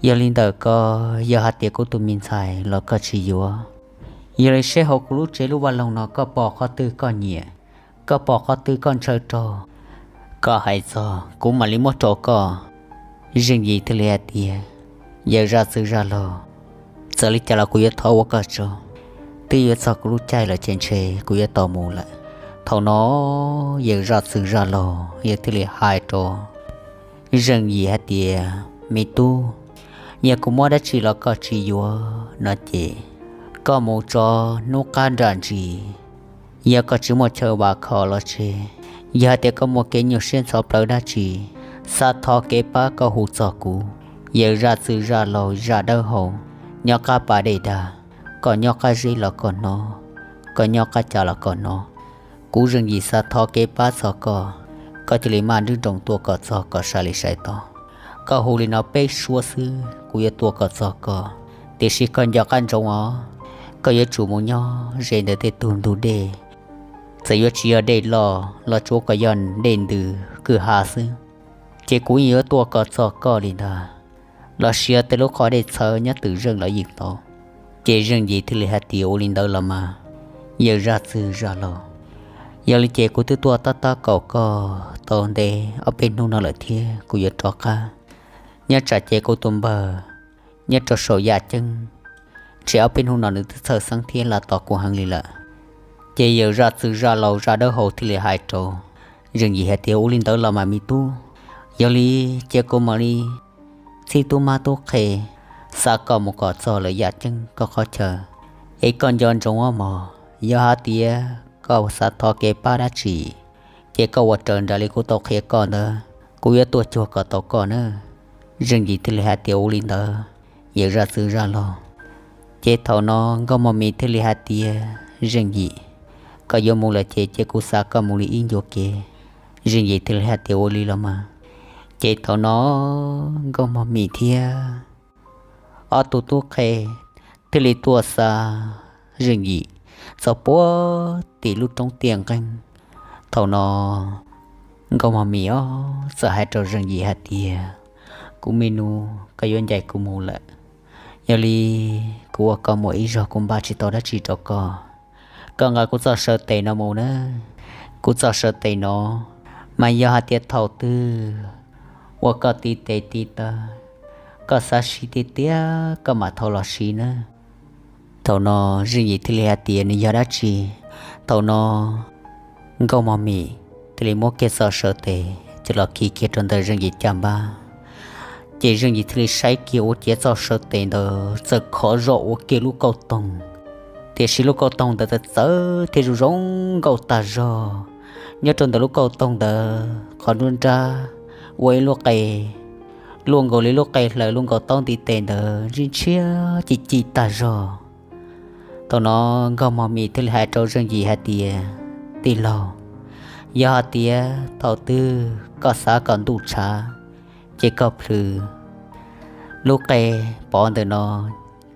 yog li ntawm ko, yog hais tias kuv tus me ntxhais los koj tsis yuav, yog li seb hauv kuv lub tsev lub vaj loog no koj pom qhov twg koj nyiam, koj pom qhov twg koj ntshaw rau, koj hais txog kuv mam li muab rau koj. Zeej Yim thiaj li hais tias, Yawm zaj txwg zaj laug, txawm li cas los kuv yuav thov ua koj tsaug. Twb yuav txog kuv lub caij lawm ces ntshe kuv yuav tau mus lawm. Thaum no yawm zaj txwg zaj laug yawg thiaj li hais rau Zeej Yim hais tias, Me tub, yog kuv muab dab tsi los koj tsis yuav no ces koj mus tso hnub qab nram ntsis. Yog koj tsis muaj chaw vam khom los tseg, yog hais tias koj muaj kev nyuaj siab ntxhov plawv dab tsi, xav thov kev pab koj hu txog kuv, yawm zaj txwg zaj laug zaj dawb hau, nyob qab pas dej dag, koj nyob qab zeb los koj hnov, koj nyob qab cas los koj hnov. Kuv Zeej Yim xav thov kev pab txog koj, koj cia li maj nruab nroos tuaj kom txog kom sai li sai tod. Koj hu li no peb suab xwb kuv yuav tuaj kom txog koj, tiam sis koj nco qab ntsoov os, koj yuav tsum mus nyob ze ntawm tej tug ntug dej. Txawm yuav tsis yog dej loj los tsuav kom yog dej ntws kwj ha xwb, ces kuv yeej yuav tuaj kom txog koj li ntag. Los sis yog tej lub qhov dej txhawv nyob twm zeej los yeej tau. Ces Zeej Yim thiaj li hais tias, Ua li ntawd los mas, yawm zaj txwg zaj laug, yog li ces kuv twb tuaj tab tab kaum koj tau ntev ob peb hnub no lawm thiab kuv yuav rov qab. Nyob tsam ces kuv tus npawg nyob rau saum yaj ceeb, ntshe ob peb hnub no nws twb txhawj xeeb thiab laj tos kuv heev li lawm. Ces yawm zaj txwg zaj laug zaj dawb hau thiaj li hais rau Zeej Yim hais tias, Ua li ntawd los mas me tub, yog li ces kuv mam li txib tub mab tub qhe xa koj mus kom txog lawm yaj ceeb koj qhov chaw. Es koj nco ntsoov mog, yog hais tias koj xav thov kev pab dab tsi, ces koj ua raws nraim li kuv tau qhia koj ntawd, kuv yuav tuaj cuag kom tau koj na. Zeej Yim thiaj li hais tias, Ua li ntawd, yawm zaj txwg zaj laug, Ces thaum no Nkauj Mos Mis thiaj li hais tias, Zeej Yim, koj yuav mus lawm ces cia kuv xa koj mus li ib ncua kev. Zeej Yim thiaj li hais tias, Ua li los mas. Ces thaum no Nkauj Mos Mis thiab ob tug tub qhe thiaj li tuaj xa Zeej Yim txog puag tim lub roob tiaj nqeeg. Thaum no Nkauj Mos Mis ob txawm hais rau Zeej Yim hais tias, Kuv me nus, koj yuav ncaim kuv mus lawm. Yog li kuv ua koj muam ib zaug kuv npaj tsis tau dab tsi rau koj. Koj nqa kuv txoj saw tes no mus na. Kuv txoj saw tes no mas yog hais tias thaum twg uas koj tiv tes tiv taw, koj xav siv tiag tiag koj mam thau los siv na. Thaum no Zeej Yim thiaj li hais tias nws yog dab tsi. Thaum no Nkauj Mos Mis thiaj li muab kiag txoj saw tes coj los khi kiag rau ntawm Zeej Yim caj npab. Ces Zeej Yim thiaj li saib kiag ua ciav txoj saw tes ntawd txawm khov zog ua kiag lub kauj toog. Tiam sis lub kauj toog ntawd txawm txawv thiab zoo zoo nkauj tag zog. Nyob rau ntawm lub kauj toog ntawd qhov nruab nrab ua ib lub qe luaj nkaus li lub qe hlaws luaj nkaus taub ntiv tes ntawd ntshiab ntshiab ci ci tag zog. Thaum no Nkauj Mos Mis thiaj li hais rau Zeej Yim hais tias, Tij laug, yog hais tias thaum twg koj xav kom ntuj tshav, ces koj plhws lub qe pov ntawm no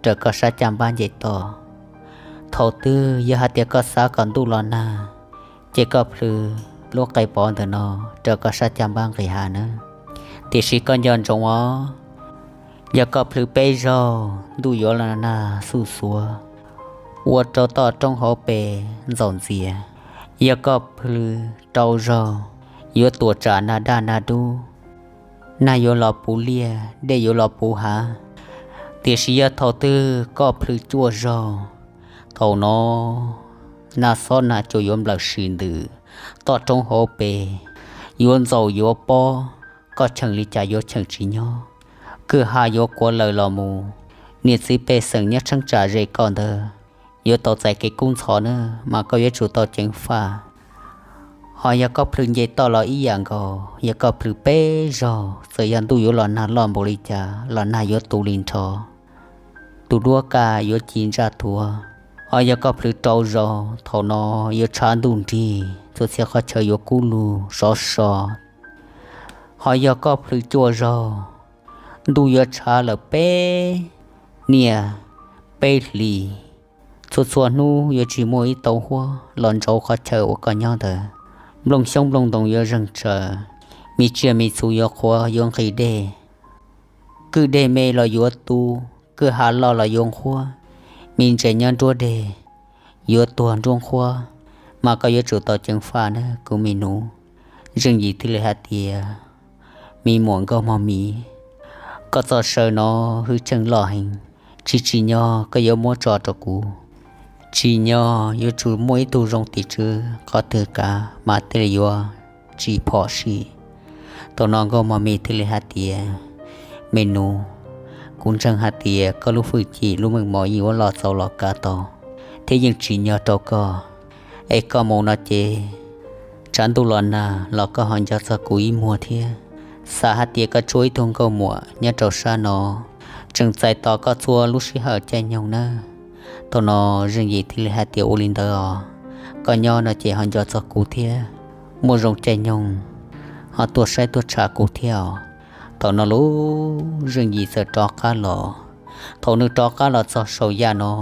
raws koj sab caj npab nce toj. Thaum twg yog hais tias koj xav kom ntuj los nag, ces koj plhws lub qe pov ntawm no raws koj sab caj npab nqis hav nawb. Tiam sis koj nco ntsoov os, yog koj plhws peb zaug ntuj yuav los nag xuj xuav, ua rau toj roob hauv pes ntxaum ntxias. Yog koj plhws rau zaug, yuav tuam tsam nag daj nag dub, nag yuav los puv liaj, dej yuav los puv hav. Tiam sis yog thaum twg koj plhws cuaj zaug, thaum no nag xob nag cua yuav nplawm sim ntws, toj roob hauv pes yuav ntxaum yuav pob, koj cheem li cas yuav cheem tsis nyob, kwj ha yuav kuav lawm los mus. Niam txiv pej xeem nyob tsheeb tsam ze koj ntawd yuav tau txais kev kub ntxhov na, mas koj yuav tsum tau ceev faj. Ho yog koj plhws nce toj los ib yam nkaus, yog koj plhws peb zaug, txawm yog ntuj yuav los nag loj npaum li cas los nag yuav tu li nrho, tus duab kaj yuav ci ntsaj thuav. Ho yog koj plhws rau zaug, thaum no yuav tshav ntuj nrig, txhua txhia qhov chaw yuav kub lug sov so. Ho yog koj plhws cuaj zaug, ntuj yuav tshav lawm peb niaj peb hlis, txhua txhua hnub yuav tsis muaj ib tau huab los ntsauv qhov chaw uas koj nyob ntawd. Nplooj xyoob nplooj ntoo yuav zeeg tsaws, me tsiaj me txhu yuav qhuav yuav nqhis dej, kwj deg me los yuav tu, kwj ha loj los yuav nqhuab, me ntses nyob nruab deg yuav tuag nruab nqhuab, mas koj yuav tsum tau ceev faj na kuv me nus. Zeej Yim thiaj li hais tias, me muam Nkauj Mog Mis, koj txoj saw no hwj chim loj heev, tsis tsim nyog koj yuav muab tso rau kuv. Tsim nyog yuav tsum muaj ib tug zoo tim tswv qhov twg kav mas thiaj li yuav tsis phom sij. Thaum no Nkauj Mog Mis thiaj li hais tias, me nus, kuv ntseeg hais tias koj lub hwj chim lub meej mom yeej yuav los txaus los kav tau, thiab yeej tsim nyog rau koj. Es koj mus no ces tsam ntuj los nag los koj ho nco txog kuv ib muag thiab. Xav hais tias koj tshuav ib tug nkauj muam nyob rau sab no, tseem txais tos koj txhua lub sij hawm caij nyoog nawb. Thaum no Zeej Yim thiaj li hais tias, ua li ntawd os, koj nyob no ces ho nco txog kuv thiab, muaj zoo caij nyoog ho tuaj saib tuaj tsham kuv thiab os. Thaum no lub Zeej Yim txawm rov qab los. Thaum nws rov qab los txog saum yaj no,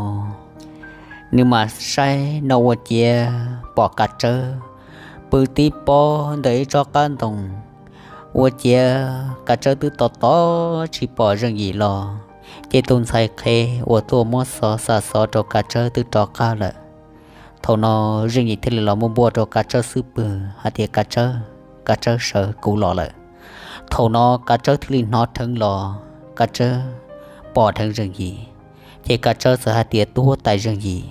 nws mam saib no ua ciav pom kav tsawb pw tib pob ntawm ib tsob qab ntoo. Ua ciav kav tsawb twb tos tos tsis pom Zeej Yim los, ces tus ntxhais qhev uas tuaj muab xov xa xov rau kav tsawb twb rov qab lawm. Thaum no Zeej Yim thiaj li los muab npuaj rau kav tsawb xub pwg hais tias, kav tsawb, kav tsawb sawv, kuv los lawm. Thaum no kav tsawb thiaj li hnov dheev los, kav tsawb pom dheev Zeej Yim, ces kav tsawb txawm hais tias, tub huab tais Zeej Yim,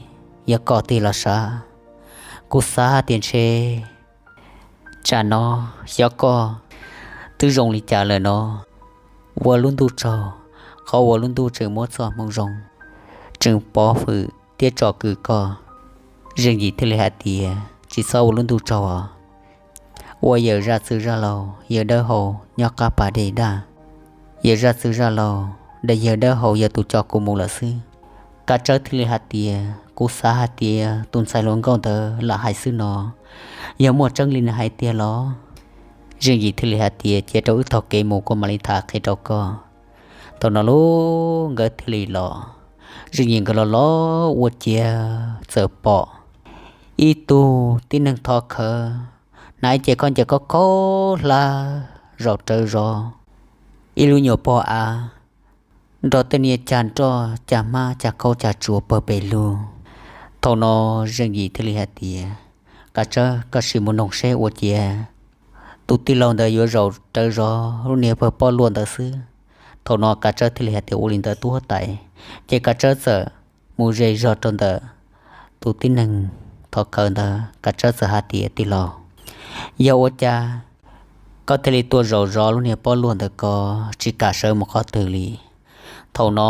yog koj tiag los sav? Kuv xav hais tias ntshe tsam no xyov koj twb zoo li cas lawm no. Ua lub ntuj tsaug, qhov uas lub ntuj tseem muab txoj hmoo zoo tseem pov hwm thiab tsom kwm koj. Zeej Yim thiaj li hais tias, tsis txhob ua lub ntuj tsaug os. Ua yawm zaj txwg zaj laug yawg Dawb Hau nyob qab pas dej daj. Yawm zaj txwg zaj laug, yawg Dawb Hau yog tus coj kuv mus lawm xwb. Kav Tsawb thiaj li hais tias, Kuv xav hais tias tus ntxhais hluas nkauj ntawd lam hais xwb no, yog muaj tseeb li nws hais tiag los? Zeej Yim thiaj li hais tias, Cia rau wb taug kev mus kuv mam li tham qhia rau koj. Thaum no lub nkawd thiaj li los, Zeej Yim nkawd los los ua ciav txawm pom ib tug tib neeg thov khawv, hnav ib ce khaub ncaws khaub khaub hlab zaum rawv zov, ib lub nyuam pog av nrog tej niag cag nroj cag hmab cag khaub cag tsuas pawg pes lug. Thaum no Zeej Yim thiaj li hais tias, Kav Tsawb, koj sim mus noog seb ua ciav tus tij laug ntawd yuav zaum rawv zov lub niag pawg poj luaj ntawd xwb. Thaum no Kav Tsawb thiaj li hais tias, Ua li ntawd tub huab tais. Ces Kav Tsawb txawm mus ze zog rau ntawm tus tib neeg thov khawv ntawd, Kav Tsawb txawm hais tias, Tij laug, yog ua cas koj thiaj li tuaj zaum zov lub niag poj luaj ntawd, koj tsis kam sawv mus qhov twg li? Thaum no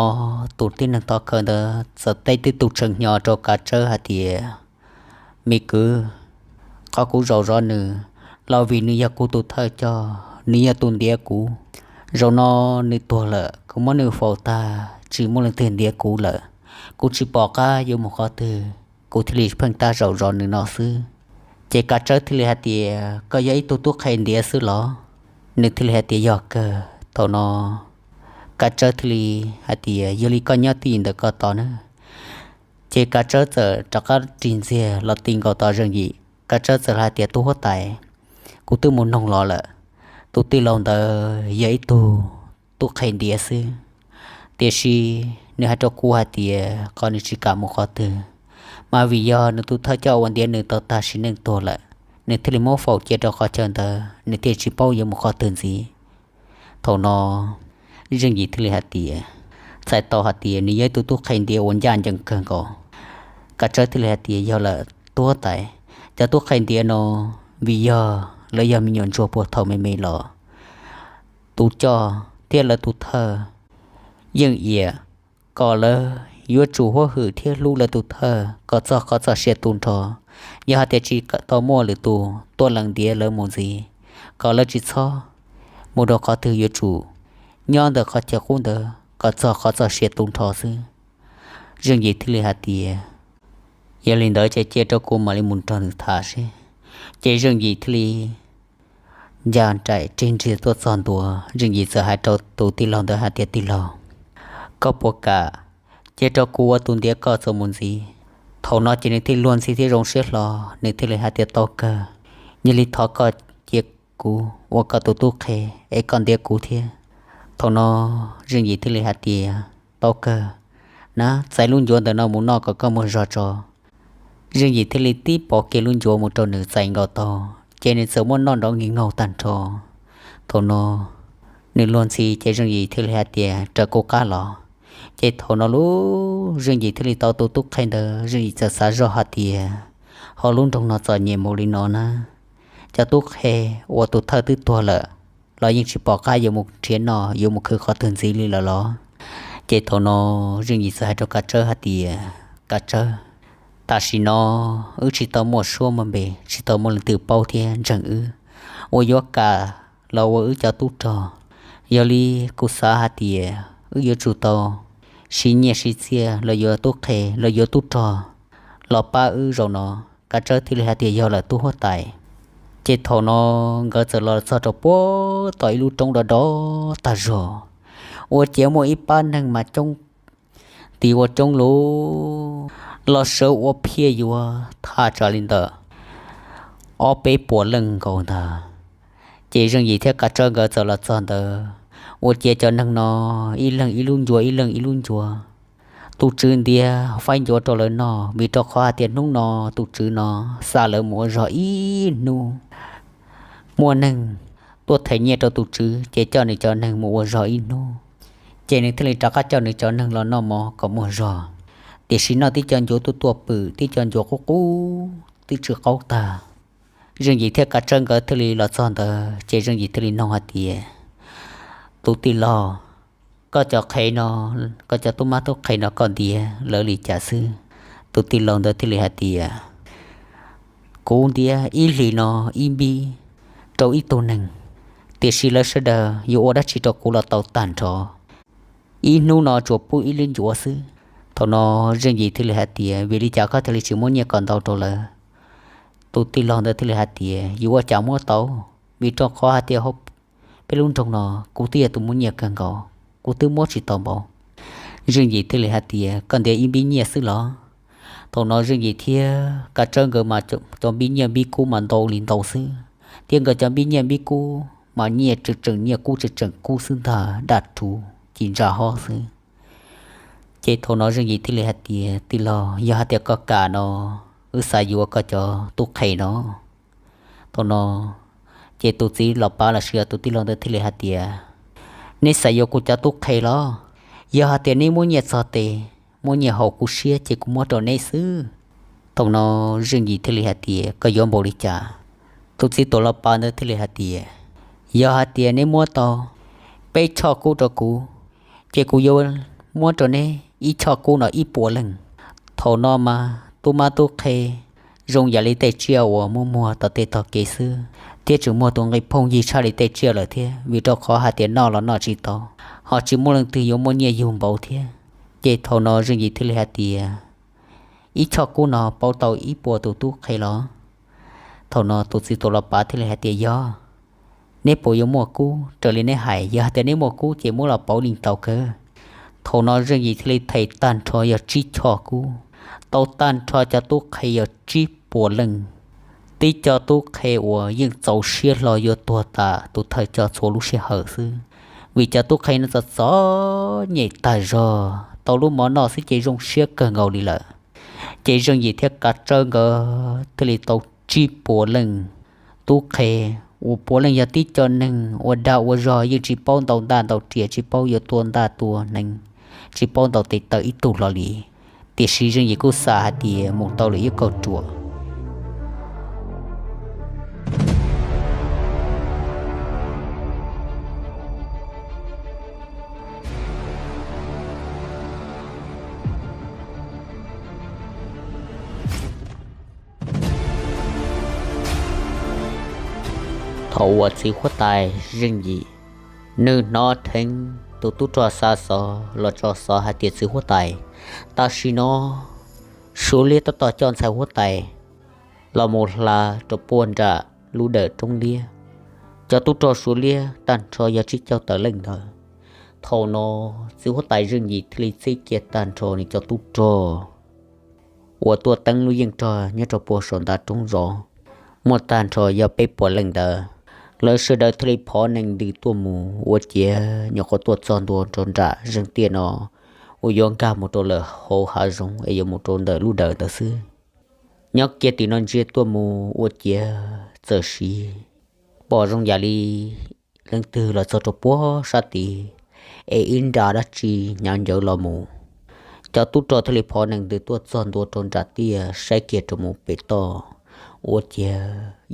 tus tib neeg thov khawv ntawd txawm teb tib tug tshee hnyo rau Kav Tsawb hais tias, Me kwv, qhov kuv zaum zov nws los vim nws yog kuv tus thawj coj, nws yog tus ntiav kuv. Zaum no nws tuag lawm, kuv muab nws faus tag, tsis muaj leej twg ntiav kuv lawm. Kuv tsis pom qab yuav mus qhov twg, kuv thiaj li pheej tab zaum zov nws no xwb. Ces Kav Tsawb thiaj li hais tias, Koj yog ib tug tub qhe ntiav xwb los? Nws thiaj li hais tias, Yog kawg. Thaum no Kav Tsawb thiaj li hais tias, Yog li koj nyob twj ywm ntawm ko tos nawb. Ces Kav Tsawb txawm rov qab ris ntxiag los ti nkaus tos Zeej Yim. Kav Tsawb txawm hais tias, Tub huab tais, kuv twb mus noog los lawm, tus tij laug ntawd yog ib tug tub qhe ntiav xwb, tiam sis nws hais rau kuv hais tias qhov nws tsis kam mus qhov twg, mas vim yog nws tus thawj coj uas ntiav nws tau tag sim neej tuag lawm, nws thiaj li muab faus cia rau qhov chaw ntawd, nws thiaj tsis paub yuav mus qhov twg ntxiv. Thaum no Zeej Yim thiaj li hais tias, Txhais tau hais tias nws yog ib tug tub qhe ntiav uas ncaj ncees kawg nkaus. Kav Tsawb thiaj li hais tias, Yog lawm tub huab tais, cov tub qhe ntiav no vim yog lawv yog me nyuam ntsuag puag thaum me me los, tus coj thiab lawv tus thawj yeej iam kom lawv yuav tsum huab hwm thiab hlub lawv tus thawj kom txog qhov txoj sia tu nrho. Yog hais tias tsis tau muaj lwm tus tuaj lees ntiav lawv mus ntxiv, kom lawv tsis txhob mus rau qhov twg, yuav tsum nyob ntawm qhov chaw qub ntawd kom txog qhov txoj sia tu nrho xwb. Zeej Yim thiaj li hais tias, Yog li ntawd ces cia rau kuv mam li mus nrog nws tham seb. Ces Zeej Yim thiaj li nca nraim rig nriag tuaj txog ntua. Zeej Yim txawm hais rau tus tij laug ntawd hais tias, Tij laug, koj puas kam cia rau kuv ua tus ntiav koj txuas mus ntxiv? Thaum no ces nws thiaj luag ntxhi thiab zoo siab hlo, nws thiaj li hais tias, Tau kawg, yog li thov koj cia kuv ua koj tus tub qhe es koj ntiav kuv thiab. Thaum no Zeej Yim thiaj li hais tias, Tau kawg, na, txais lub ncuav ntawm no mus noj kom koj muag zog tso. Zeej Yim thiaj li tib pov kiag lub ncuav mus rau nws txais nkaus tau, ces nws txawm muab noj nrov nkig nkaug tag nrho. Thaum no nws luag ntxhi ces Zeej Yim thiaj li hais tias, Raws kuv qab los. Ces thaum no lub Zeej Yim thiaj li tau tus tub qhe ntawd, Zeej Yim txawm xav zoj hais tias, Ho lub nroog no txom nyem mus li no na, cov tub qhe uas tus thawj twb tuag lawm los yeej tsis pom qab yuav mus nrhiav noj yuav mus khwv qhov twg ntxiv li lawm los? Ces thaum no Zeej Yim txawm hais rau Kav Tsawb hais tias, Kav Tsawb, tam sim no wb tsis tau muaj suab muaj npe, tsis tau muaj leej twg paub thiab ntseeg wb uas yuav kam los ua wb cov tub rog. Yog li kuv xav hais tias wb yuav tsum tau siv nyiaj siv txiaj los yuav tub qhe los yuav tub rog los pab wb zaum no. Kav Tsawb thiaj li hais tias, Yog lawm tub huab tais. Ces thaum no nkawd txawm los txog rau puag tom ib lub roob do do tag zog, ua ciav muaj ib pab neeg mas coob, tis ua coob lug los sawv ua phiaj yuav thaj tsam li ntawm ob peb puas leej nkaus ntag. Ces Zeej Yim thiab Kav Tsawb nkawd txawm los txog ntawd, ua ciav cov neeg no ib leeg ib lub ncuav ib leeg ib lub ncuav. Tus tswv ntiav faib ncuav rau lawv noj, vim rau qhov hais tias hnub no tus tswv no xa lawv mus ua zog ib hnub. Muaj neeg tuaj them nyiaj rau tus tswv ces coj nws cov neeg mus ua zog ib hnub, ces nws thiaj li rov qab coj nws cov neeg los noj mov kom muaj zog. Tiam sis noj tib co ncuav tuaj tuaj pwm, tib co ncuav qub qub twb tsw qaub tag. Zeej Yim thiab Kav Tsawb nkawd thiaj li los txog ntawd ces Zeej Yim thiaj li noog hais tias, Tus tij laug, koj cov qhe no, koj cov tub mab tub qhe no koj ntiav lawv li cas xwb? Tus tij laug ntawd thiaj li hais tias, Kuv ntiav ib hlis no ib npib rau ib tug neeg, tiam sis lawv sawv daws yuav ua dab tsi rau kuv los tau tag nrho. Ib hnub no tsuas pub ib lub ncuav xwb, Thaum no Zeej Yim thiaj li hais tias, Vim li cas koj thiaj li tsis muab nyiaj kom ntau rau lawv? Tus tij laug ntawd thiaj li hais tias, Yuav ua cas muab tau, vim rau qhov hais tias peb lub nroog no kuv twb yog tus muaj nyiaj kawg nkaus, kuv twb muab tsis tau npaum. Zeej Yim thiaj li hais tias, Koj ntiav ib npib nyiaj xwb los? Thaum no Zeej Yim thiab Kav Tsawb nkawd mas cov npib nyiaj npib kub mas ntau li ntau xwb, thiab nkawd cov npib nyiaj npib kub mas nyiaj tseem tseem nyiaj kub tseem tseem kub xwb ntag, daj rhuv ci ntsa hob xwb. Ces thaum no Zeej Yim thiaj li hais tias, Tij laug, yog hais tias koj kam no, wb xav yuav koj cov tub qhe no. Thaum no ces tus txiv los pav los sis yog tus tij laug ntawd thiaj li hais tias, Neb xav yuav kuv cov tub qhe los? Yog hais tias neb muab nyiaj txog tes, muab nyiaj haum kuv siab ces kuv muab rau neb xwb. Thaum no Zeej Yim thiaj li hais tias, Koj yuav npaum li cas? Tus txiv tuam los pav ntawd thiaj li hais tias, Yog hais tias neb muab tau peb choj kub rau kuv, ces kuv yuav muab rau neb ib choj kub no ib puas leej. Thaum no mas tub mab tub qhe zoo yam li tej tsiaj uas muaj muag tom tej tog kev xwb, thiab tseem muaj tus nqi phooj ywg tshaj li tej tsiaj lawm thiab, vim rau qhov hais tias noj los noj tsis tau, ho tsis muaj leej twg yuav muaj nyiaj yug npaum thiab. Ces thaum no Zeej Yim thiaj li hais tias, Ib choj kub no pauv tau ib puas tus tub qhe los? Thaum no tus txiv tuam los pav thiaj li hais tias, Yog, neb puas yuav muaj kub raws li neb hais? Yog hais tias neb muaj kub ces muab los pauv li tau kawg. Thaum no Zeej Yim thiaj li them tag nrho yog tsib choj kub, tau tag nrho cov tub qhe yog tsib puas leej. Tib co tub qhe uas yeej txaus siab hlo yuav tuag tas tus thawj coj txhua lub sij hawm xwb, vim cov tub qhe no txom txom nyem tag zog, tau lub mov noj xwb ces zoo siab kawg nkaus li lawm. Ces Zeej Yim thiab Kav Tsawb nkawd thiaj li tau tsib puas leej tub qhe, uas puav leej yog tib co neeg ua dag ua zog, yeej tsis paub ntaus ntaj ntaus riam, tsis paub yuav tua ntaj tua hneev, tsis paub ntaus tes taw ib tug hlo li. Tiam sis Zeej Yim kuj xav hais tias mus tau lawm ib kauj ruam. Thaum uas txiv huab tais Zeej Yim, nws hnov dheev tus tub rog xa xov los tso xov hais tias txiv huab tais, tam sim no Suav liab tab tom coj ntxhais huab tais los mus hla rau puag nram lub dawm roob liab. Cov tub rog Suav liab tag nrho yog tsib caug tawm leej ntawd. Thaum no txiv huab tais Zeej Yim thiaj li txib kiag tag nrho nws cov tub rog uas tuaj teeb lub yeej rog nyob rau puag saum ntav roob zov, muaj tag nrho yog peb puas leej ntawd. Lawv sawv daws thiaj li phov nees ntws tuaj mus ua ciav nyuam qhuav tuaj txog ntua rau nram zeeg tiaj no uas yuav nkag mus rau lawm hauv hav zoov es yuav mus rau ntawm lub dawm ntawd xwb. Nyob kiag tim no ntsia tuaj mus ua ciav txawm sim pom zoo yam li leej twg los txog rau puag sab tid, es ib nra dab tsi hnyav ncawv los mus. Cov tub rog thiaj li phov nees ntws tuaj txog ntua rau nram tiaj saib kiag rau mus pem toj, ua ciav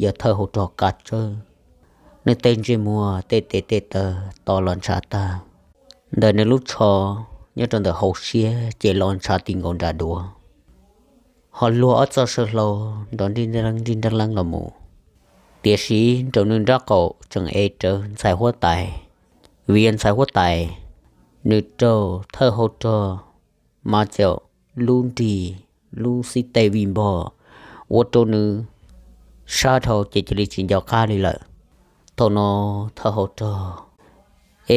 yog thawj hauv rog Kav Tsawb. Nws tej ntsej muag tej tes tej taw to los ntshav tag, ntawm nws lub tsho nyob rau ntawm hauv siab ces los ntshav ti nkaus nram duav, ho luag ob txoj saw hlau nrov nrib nrab leeb los mus. Tiam sis nraum nws nrab qaum tseem ev rawv ntxhais huab tais, vim yog ntxhais huab tais nws raug thawj hauv rog Mas Caum lub nrig lub xib tej vij npog ua rau nws sab dhau ces cia li tsis nco qab li lawm. Thaum no thawj hauv rog,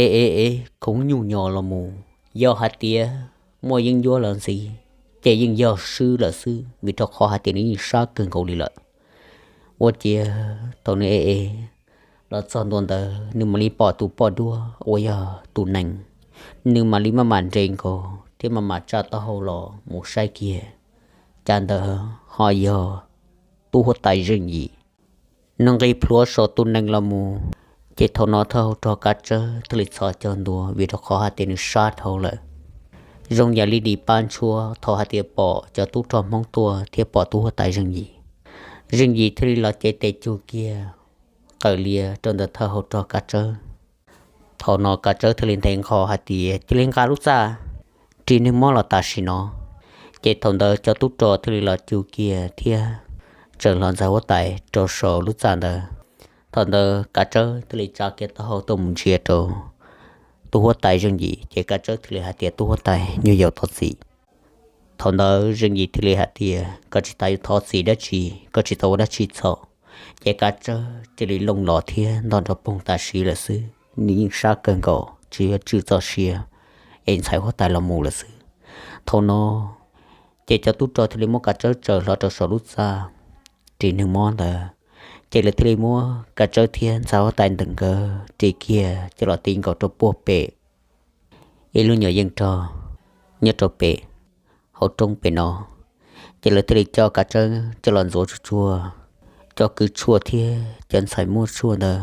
e e e, khoov nyuj nyos los mus, yog hais tias muaj yeeb ncuab los ntxiv ces yeej yog swb lawm xwb, vim rau qhov hais tias nws yeej sab kawg nkaus li lawm. Ua ciav thaum nws e e los txog ntua ntawd nws mam li pom tus poj duab uas yog tus nees, nws mam li maj mam nres nkaus thiab maj mam tsa taub hau los mus saib kiag, cas ntawd ho yog tub huab tais Zeej Yim. Nws nqis plhuav saum tus nees los mus, ces thaum no thawj hauv rog Kav Tsawb thiaj li txhos caug ntua vim rau qhov hais tias nws sab dhau lawm, zoo yam li dim pab ntshuab thaum hais tias pom cov tub rog Hmoob tuaj thiab pom tub huab tais Zeej Yim. Zeej Yim thiaj li los cev tes cug kiag qawm lias rau ntawm thawj hauv rog Kav Tsawb. Thaum no Kav Tsawb thiaj li nthe nqho hais tias cia li nqa lub txaj ris neeg mob los tam sim no. Ces thaum ntawd cov tub rog thiaj li los cug kiag thiab tsaws hlo ntxhais huab tais rau saum lub txaj ntawd. Thaum ntawd Kav Tsawb thiaj li tsa kiag taub hau tuaj mus ntsia rau tub huab tais Zeej Yim, ces Kav Tsawb thiaj li hais tias, Tub huab tais, nyuag yaus thov txim. Thaum ntawd Zeej Yim thiaj li hais tias, Koj tsis tas yuav thov txim dab tsi, koj tsis tau ua dab tsi txhaum. Ces Kav Tsawb cia li looj los thiab ntog nrov poog tam sim lawm xwb, nws yeej sab kawg nkaus tsis yuav tswm txoj sia es ntxhais huab tais los mus lawm xwb. Thaum no ces cov tub rog thiaj li muab Kav Tsawb tsaws hlo rau saum lub txaj ris neeg mob ntawd, ces lawv thiaj li muab Kav Tsawb thiab ntxhais huab tais ntawm nkawd ris kiag coj los ti nkaus rau puag pem ib lub nyuam yeej rog nyob rau pem hauv roob pem no. Ces lawv thiaj li coj Kav Tsawb coj los ntxuav tsuag tsuag, cov kwv tshuaj thiab cov ntxhais muaj tshuaj ntawd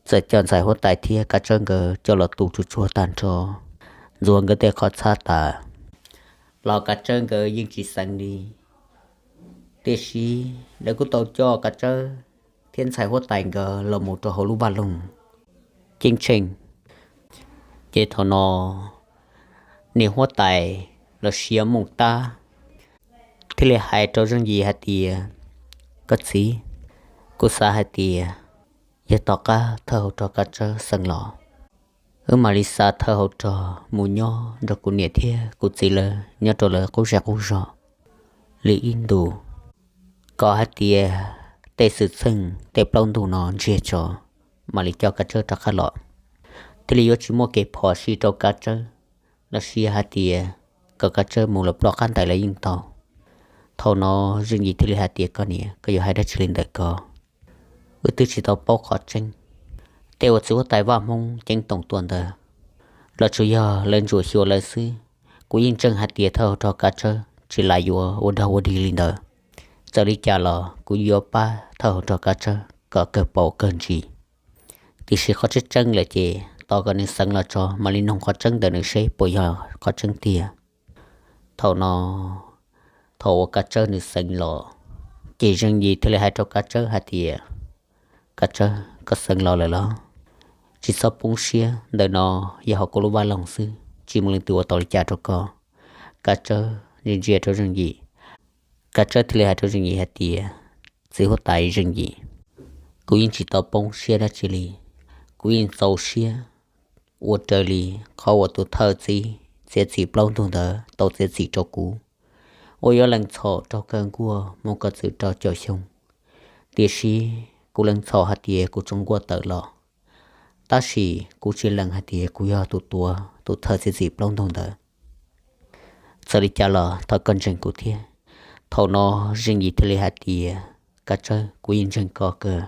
txawm coj ntxhais huab tais thiab Kav Tsawb nkawd coj los tu tsuag tsuag tag nrho, ntxuav nkawd tej qhov txhab tas los Kav Tsawb nkawd yeej tsis xeev li. Tiam sis lawv kuj tau coj Kav Tsawb thiab ntxhais huab tais nkawd los mus rau hauv lub vaj loog ceeb tsheej. Ces thaum no niam huab tais los sis Mooj Tab thiaj li hais rau Zeej Yim hais tias, Koj txiv, kuv xav hais tias yog tom qab thawj hauv rog Kav Tsawb xeev los, wb mam li xa thawj hauv rog mus nyob nrog kuv niam thiab kuv txiv lawv nyob rau lawv qub zej qub zog li ib ntus, kom hais tias tej xwm txheej tej plaub ntug no ntsiag tso, mam li coj Kav Tsawb rov qab los, thiaj li yuav tsis muaj kev phom sij rau Kav Tsawb los sis hais tias kom Kav Tsawb mus lawm ploj qab ntais los yeej tau. Thaum no Zeej Yim thiaj li hais tias, Koj niam, koj yuav hais dab tsi li ntawm ko? Wb twb tsis tau paub qhov tseeb. Tej uas txiv huab tais Vaj Hmoob ceeb toom tuaj ntawd los tsuas yog lawv ntsuam xyuas lawv xwb. Kuv yeej ntseeg hais tias thawj hauv rog Kav Tsawb tsis lam yuav ua dog ua dig li ntawd. Txawm li cas los kuv yuav pab thawj hauv rog Kav Tsawb kom kawg paus kawg ntsis. Tiam sis qhov tseeb tseeb lawm ces tos kom nws xeev los tso mam li noog qhov tseeb ntawm nws seb puas yog qhov tseeb tiag. Thaum no, thaum uas Kav Tsawb nws xeev los, ces Zeej Yim thiaj li hais rau Kav Tsawb hais tias, Kav Tsawb, koj xeev los lawm los? Tsis txhob poob siab, ntawm no yog hauv kuv lub vaj loog xwb, tsis muaj leej twg ua tau li cas rau koj. Kav Tsawb ntsia ntsia rau Zeej Yim, Kav Tsawb thiaj li hais rau Zeej Yim hais tias, Txiv huab tais Zeej Yim, kuv yeej tsis tau poob siab dab tsi li. Kuv yeej txaus siab ua raws li qhov uas tus thawj txib txiav txim plaub ntug ntawd tau txiav txim rau kuv, uas yuav lees txhaum raug kaw nkuaj mus kom txwm rau caum xyoo. Tiam sis kuv lees txhaum hais tias kuv tsuas nkuaj tawm los, tab sis kuv tsis lees hais tias kuv yog tus tuav tus thawj txiav txim plaub ntug ntawd. Txawm li cas los thov koj ntseeg kuv thiab. Thaum no Zeej Yim thiaj li hais tias, Kav Tsawb, kuv yeej ntseeg koj kawg.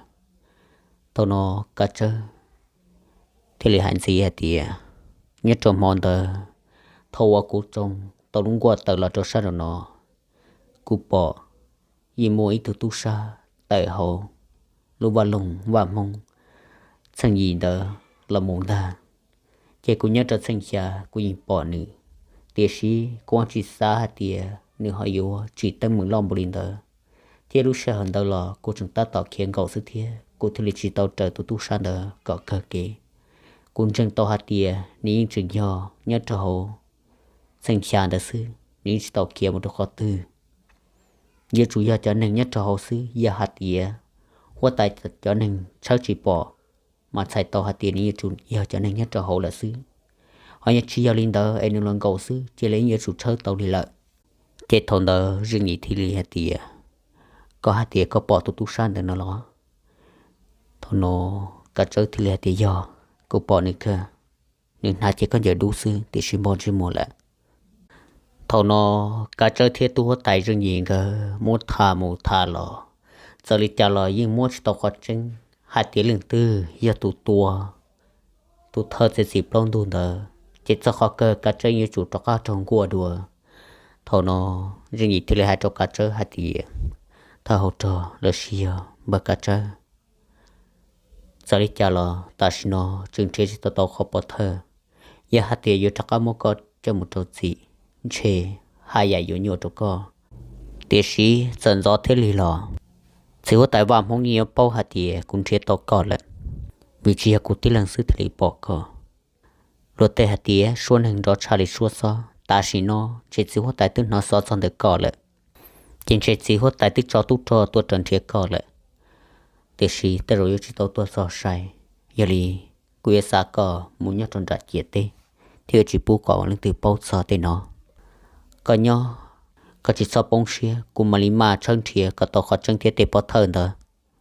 Thaum no Kav Tsawb thiaj li hais ntxiv hais tias, Nyob rau hmo ntawd, thaum uas kuv tsoo tau lub nkuaj tawm los rau sab nraum no, kuv pom yeej muaj ib tug tub sab tawm hauv lub vaj loog Vaj Hmoob txheej yim ntawd los mus ntag. Ces kuv nyob rau txheej xya kuv yeej pom nws, tiam sis kuv tsis xav hais tias nws ho yuav tsim teeb meem loj npaum li ntawd, thiab lub sij hawm ntawd los kuv tseem tab tom khiav nkaum xwb thiab kuv thiaj li tsis tau raws tus tub sab ntawd kom kawg kev. Kuv ntseeg tau hais tias nws yeej tseem yog nyob rau hauv txheej xya ntawd xwb, nws yeej tsis tau khiav mus rau qhov twg. Yuav tsum yog cov neeg nyob rau hauv xwb, yog hais tias huab tais cov neeg tshawb tsis pom, mas txhais tau hais tias nws yuav tsum yog cov neeg nyob rau hauv lawm xwb. Ho yog tsis yog li ntawd es nws los nkaum xwb ces lawv yuav tsum tshawb tau li lawm. Ces thaum ntawd Zeej Yim thiaj li hais tias, Koj hais tias koj pom tus tub sab ntawd no los? Thaum no Kav Tsawb thiaj li hais tias, Yog, kuv pom nws kawg. Nws hnav cev khaub ncaws dub xwb tiam sis npog ntsej muag lawm. Thaum no Kav Tsawb thiab tub huab tais Zeej Yim nkawd muab tham mus tham los, txawm li cas los yeej muab tsis tau qhov tseeb hais tias leej twg yog tus tua tus thawj txiav txim plaub ntug ntawd, ces txog qhov kawg Kav Tsawb yuav tsum rov qab raug nkuaj dua. Thaum no Zeej Yim thiaj li hais rau Kav Tsawb hais tias, Thawj hauv rog los sis yog npawg Kav Tsawb, txawm li cas los tam sim no tseem nrhiav tsis tau tau qhov pov thawj. Yog hais tias yuav rov qab muab koj coj mus rau txim, ntshe haj yam yuav nyuaj rau koj. Tiam sis txawm ntxov thiab lig los, txiv huab tais Vaj Hmoob yeej yuav paub hais tias kuv nrhiav tau koj lawm, vim tsis yog kuv tib leeg xwb thiaj li pom koj. Luag tej hais tias suab neeg nrov tshaj li suab xob, tam sim no ntshe txiv huab tais twb hnov xov txog ntawm koj lawm, ces ntshe txiv huab tais twb tso tub rog tuaj raws nrhiav koj lawm. Tiam sis tej zaum yuav tsis tau tuaj txog sai, yog li kuv yuav xa koj mus nyob rau nram ciam teb, thiab yuav tsis pub kom leej twg paub txog tej no. Koj nyob koj tsis txhob poob siab, kuv mam li maj tshawb nrhiav kom tau qhov tseeb thiab tej pov thawj ntawd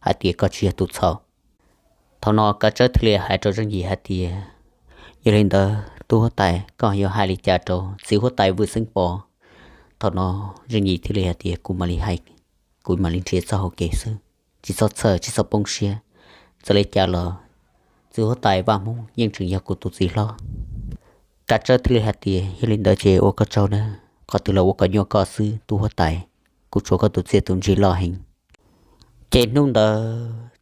hais tias koj tsis yog tus txhaum. Thaum no Kav Tsawb thiaj li hais rau Zeej Yim hais tias, yog li ntawd tub huab tais, koj yuav hais li cas rau txiv huab tais Vwj Xeeb Pov? Thaum no Zeej Yim thiaj li hais tias, kuv mam li hais, kuv mam li nrhiav txoj hau kev xwb, tsis txhob txhawj, tsis txhob poob siab. Txawm li cas los txiv huab tais Vaj Hmoob yeej tseem yog kuv tus txiv hlob. Kav Tsawb thiaj li hais tias, yog li ntawd ces ua koj tsaug na, qhov twg los ua kom nyuaj koj xwb tub huab tais, kuv tshuav koj tus txiaj tus ntsig loj heev. Ces hnub ntawd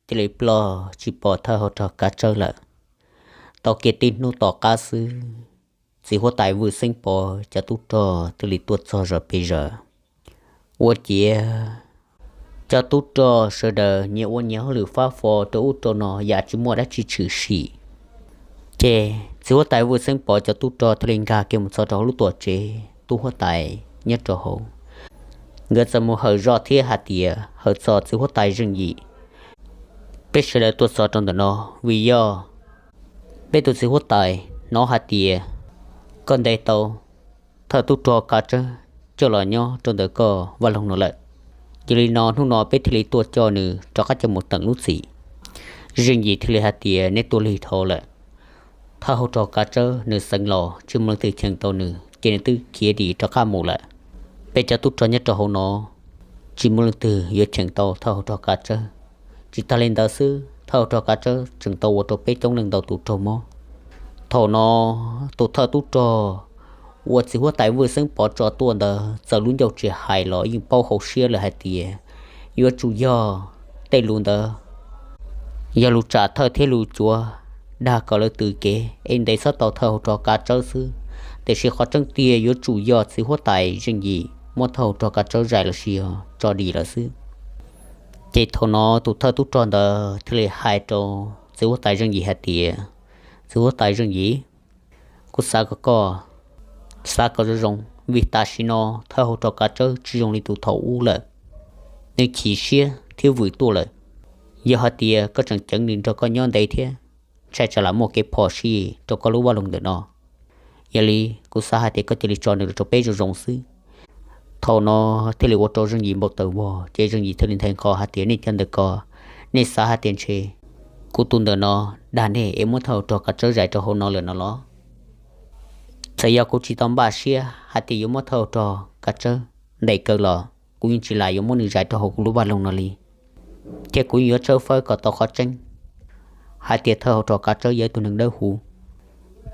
cia li ploj tsis pom thawj hauv rog Kav Tsawb lawm. Tau kiag tib hnub tom qab xwb, txiv huab tais Vwj Xeeb Pov cov tub rog thiaj li tuaj txog zos pes zaws. Ua ciav cov tub rog sawv daws nyias ua nyias hauj lwm fab fo rau ub rau no yam tsis muaj dab tsi tshwm sim. Ces txiv huab tais Vwj Xeeb Pov cov tub rog thiaj li nkag kiag mus txog rau hauv lub tuam tsev tub huab tais nyob rau hauv. Nkawd txawm mus hawm zog thiab hais tias, hawm txog txiv huab tais Zeej Yim, peb sawv daws tuaj txog rau ntawm no vim yog peb tus txiv huab tais hnov hais tias koj ntes tau thawj tub rog Kav Tsawb coj los nyob rau ntawm koj vaj loog no lawm. Yog li no hnub no peb thiaj li tuaj coj nws rov qab coj mus teem lub txim. Zeej Yim thiaj li hais tias, nej tuaj lig dhau lawm. Thawj hauv rog Kav Tsawb nws xeev los tsis muaj leej twg cheem tau nws ces nws twb khiav dim rov qab mus lawm. Peb cov tub rog nyob rau hauv no tsis muaj leej twg yuav cheem tau thawj hauv rog Kav Tsawb. Tsis tag li ntawd xwb, thawj hauv rog Kav Tsawb tseem tau ua rau peb coob leej ntau tus raug mob. Thaum no tus thawj tub rog uas txiv huab tais Vwj Xeeb Pov tso tuaj ntawd txawm lub ncauj tsis hais los yeej paub hauv siab lawm hais tias yuav tsum yog tej lus ntawd yog lus tsam thawj thiab lus cuav dag kom lawv tws kev es ntes txhob tau thawj hauv rog Kav Tsawb xwb. Tiam sis qhov tseeb tiag yuav tsum yog txiv huab tais Zeej Yim muab thawj hauv rog Kav Tsawb zais los sis yog tso dim lawm xwb. Ces thaum no tus thawj tub rog ntawd thiaj li hais rau txiv huab tais Zeej Yim hais tias, txiv huab tais Zeej Yim, kuv xav kom koj xav kom zoo zoo, vim tam sim no thawj hauv rog Kav Tsawb tsis zoo li tus thaum ub lawm. Nws chim siab thiab vwm tuaj lawm. Yog hais tias koj tseem ceev nws nrog koj nyob ntev thiab, ntshai tsam lam muaj kev phom sij rau koj lub vaj loog ntawm no. Yog li kuv xav hais tias koj cia li tso nws los rau peb zoo zoo xwb. Thaum no thiaj li ua rau Zeej Yim npau taws vog, ces Zeej Yim thiaj li nthe nqho hais tias, nej cov ntawm ko, nej xav hais tias ntshe kuv tus ntawm no dag nej es muab thawj hauv rog Kav Tsawb zais rau hauv no lawm no los? Txawm yog kuv tsis tau npaj siab hais tias yuav muab thawj hauv rog Kav Tsawb ntes kaw los kuv yeej tsis lam yuav muab nws zais rau hauv kuv lub vaj loog no li. Thiab kuv yeej yuav tshawb fawb kom tau qhov tseeb hais tias thawj hauv rog Kav Tsawb yog ib tug neeg dawb huv.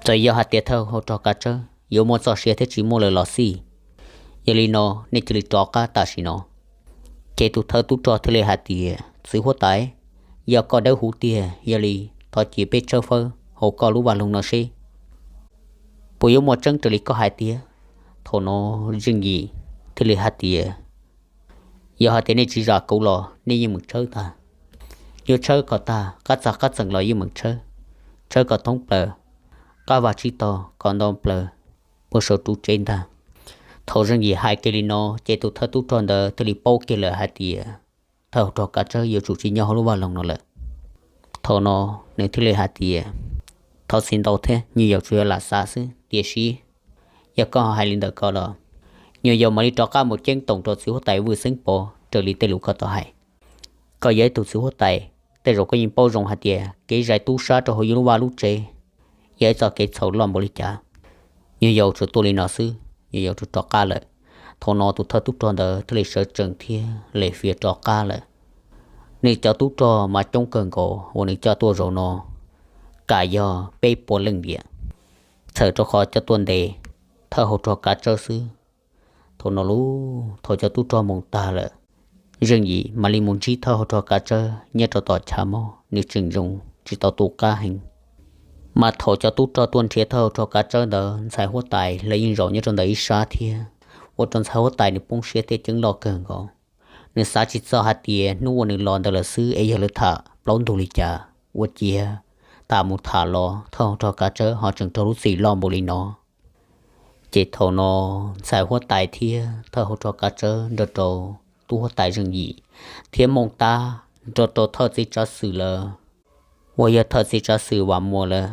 Txawm yog hais tias thawj hauv rog Kav Tsawb yuav muaj txoj sia thiab tsis muaj lawm los xij, yog li no nej cia li rov qab tam sim no. Ces tus thawj tub rog thiaj li hais tias, txiv huab tais, yog koj dawb huv tiag, yog li thov cia peb tshawb fawb hauv koj lub vaj loog no seb puas yuav muaj tseeb raws li koj hais tiag. Thaum no Zeej Yim thiaj li hais tias, yog hais tias nej tsis zam kuv los nej yeej meem tshawb tag. Yuav tshawb kom tag qab txag qab txeem los yeej meem tshawb, tshawb kom thoob plaws, qab vaj tsib taug kom nto plaws puag saum ru tsev ntag. Thaum Zeej Yim hais kiag li no ces tus thawj tub rog ntawd thiaj li paub kiag lawm hais tias thawj hauv rog Kav Tsawb yuav tsum tsis nyob hauv lub vaj loog no lawm. Thaum no nws thiaj li hais tias, thov txim ntau thiab, nyuam yaus tsuas yog lam xav xwb, tiam sis yog koj hais li ntawm ko los nyuam yaus mam li rov qab mus ceeb toom rau txiv huab tais Vwj Xeeb Pov raws li tej lus koj tau hais. Koj yog ib tug txiv huab tais, tej zaum koj yeej paub zoo hais tias kev zais tub sab rau hauv yus lub vaj lub tsev yog ib txoj kev txhaum loj npaum li cas. Nyuam yaus tsuas tuaj li no xwb, nyuam yaus tsuas rov qab lawm. Thaum no tus thawj tub rog ntawd thiaj li sawv tsees thiab li fiav rov qab lawm. Nws cov tub rog mas coob kawg nkaus uas nws coj tuaj zaum no kam yog peb puas leej diam, txhawm rau qhov coj tuaj ntes thawj hauv rog Kav Tsawb xwb. Thaum no lub thaum cov tub rog mus tag lawm, Zeej Yim mam li mus ntsib thawj hauv rog Kav Tsawb nyob rau tom chav mog, nws tseem zoo tsis tau tu qab heev. Mas thaum cov tub rog tuaj nrhiav thawj hauv rog Kav Tsawb ntawd ntxhais huab tais lawv yeej zaum nyob rau ntawm ib sab thiab, ua rau ntxhais huab tais nws poob siab thiab ceeb loj kawg nkaus. Nws xav tsis txog hais tias hnub uas nws los ntawd lawm xwb es yog lawv tham plaub ntug li cas, ua ciav tham mus tham los thawj hauv rog Kav Tsawb ho tseem raug lub txim loj npaum li no. Ces thaum no ntxhais huab tais thiab thawj hauv rog Kav Tsawb nrog rau tub huab tais Zeej Yim thiab Mooj Tab nrog rau thawj txiv tsav xwm lawm, uas yog thawj txiv tsav xwm Vam Muas lawm,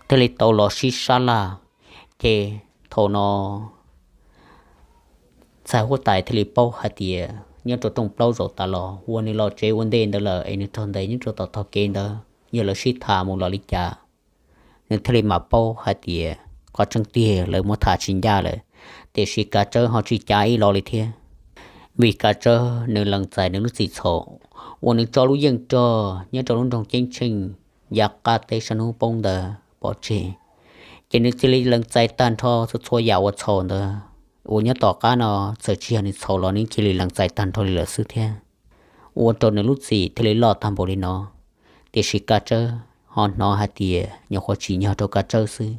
thiaj li tau los sib sab laj. Ces thaum no Ntxhais huab tais thiaj li paub hais tias nyob rau rooj plaub zaum tas los uas nws los tsev ua ntej ntawd lawm es nws raug ntes nyob rau tom tog kev ntawd yog lawv sib tham mus los li cas, nws thiaj li mam paub hais tias qhov tseeb tiag lawv muab tham tsis ncaj lawm. Tiam sis Kav Tsawb ho tsis cav ib los li thiab, vim Kav Tsawb nws lees txais nws lub txim txhaum uas nws tso lub yeej rog nyob rau lub nroog Ceeb Tsheej yav qab teb sab hnub poob ntawd pov tseg, ces nws cia li lees txais tag nrho txhua txhua yam uas txhaum ntawd uas nyob tom qab no txawm tsis yog nws txhaum los nws cia li lees txais tag nrho li lawm xwb thiab, ua rau nws lub txim thiaj li loj tag npaum li no. Tiam sis Kav Tsawb ho hnov hais tias nyuam qhuav tsim nyog rau Kav Tsawb xwb.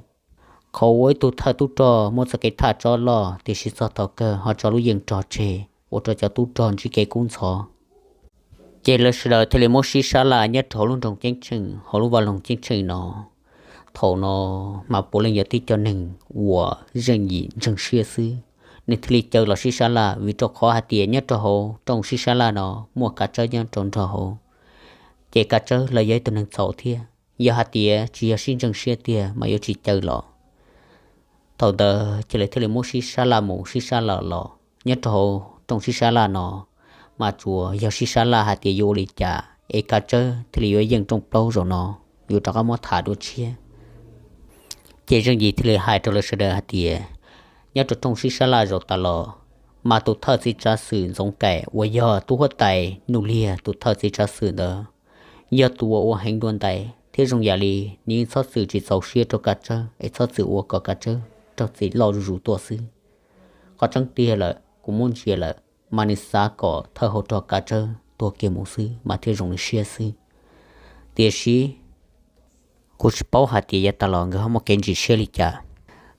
Qhov uas ib tug thawj tub rog muaj txoj kev thaj tsob loj tiam sis txog thaum kawg ho tso lub yeej rog tseg ua rau cov tub rog ntsib kev kub ntxhov, ces lawv sawv daws thiaj li muab sib sab laj nyob rau hauv lub nroog Ceeb Tsheej hauv lub vaj loog Ceeb Tsheej no. Thaum no mas puav leej yog tib co neeg uas zeej yim ntseeg siab xwb, nws thiaj li caw los sib sab laj vim rau qhov hais tias nyob rau hauv rooj sib sab laj no muaj Kav Tsawb nyob rau nrog hauv, ces Kav Tsawb los yog ib tug neeg txhaum thiab. Yog hais tias tsis yog sib ntseeg siab tiag mas yuav tsis caw los. Thaum ntawd ces lawv thiaj li muab sib sab laj mus sib sab laj los nyob rau hauv rooj sib sab laj no, mas tsuas yog sib sab laj hais tias yuav ua li cas es Kav Tsawb thiaj li yuav yeej rooj plaub zaum no, yuav rov qab muab tham dua tshiab. Ces zeej yim thiaj li hais rau lawv sawv daws hais tias nyob rau rooj sib sab laj zaum tas los, mas tus thawj txiv tsav xwm Ntxoov Kaim uas yog tub huab tais Nuj Liag tus thawj txiv tsav xwm ntawd yog tus uas ua heev dua ntais thiab zoo yam li nws yeej txhob txwm tsis txaus siab rau Kav Tsawb es txhob txwm ua kom Kav Tsawb raug txim loj zuj zus tuaj xwb. Qhov tseeb tiag lawm kuv muab ntsia lawm, mas nws xav kom thawj hauv rog Kav Tsawb tuag kiag mus xwb mas thiaj zoo nws siab xwb. Tiam sis kuv tsis paub hais tias yav tas los nkawd ho muaj kev ntsis siab li cas.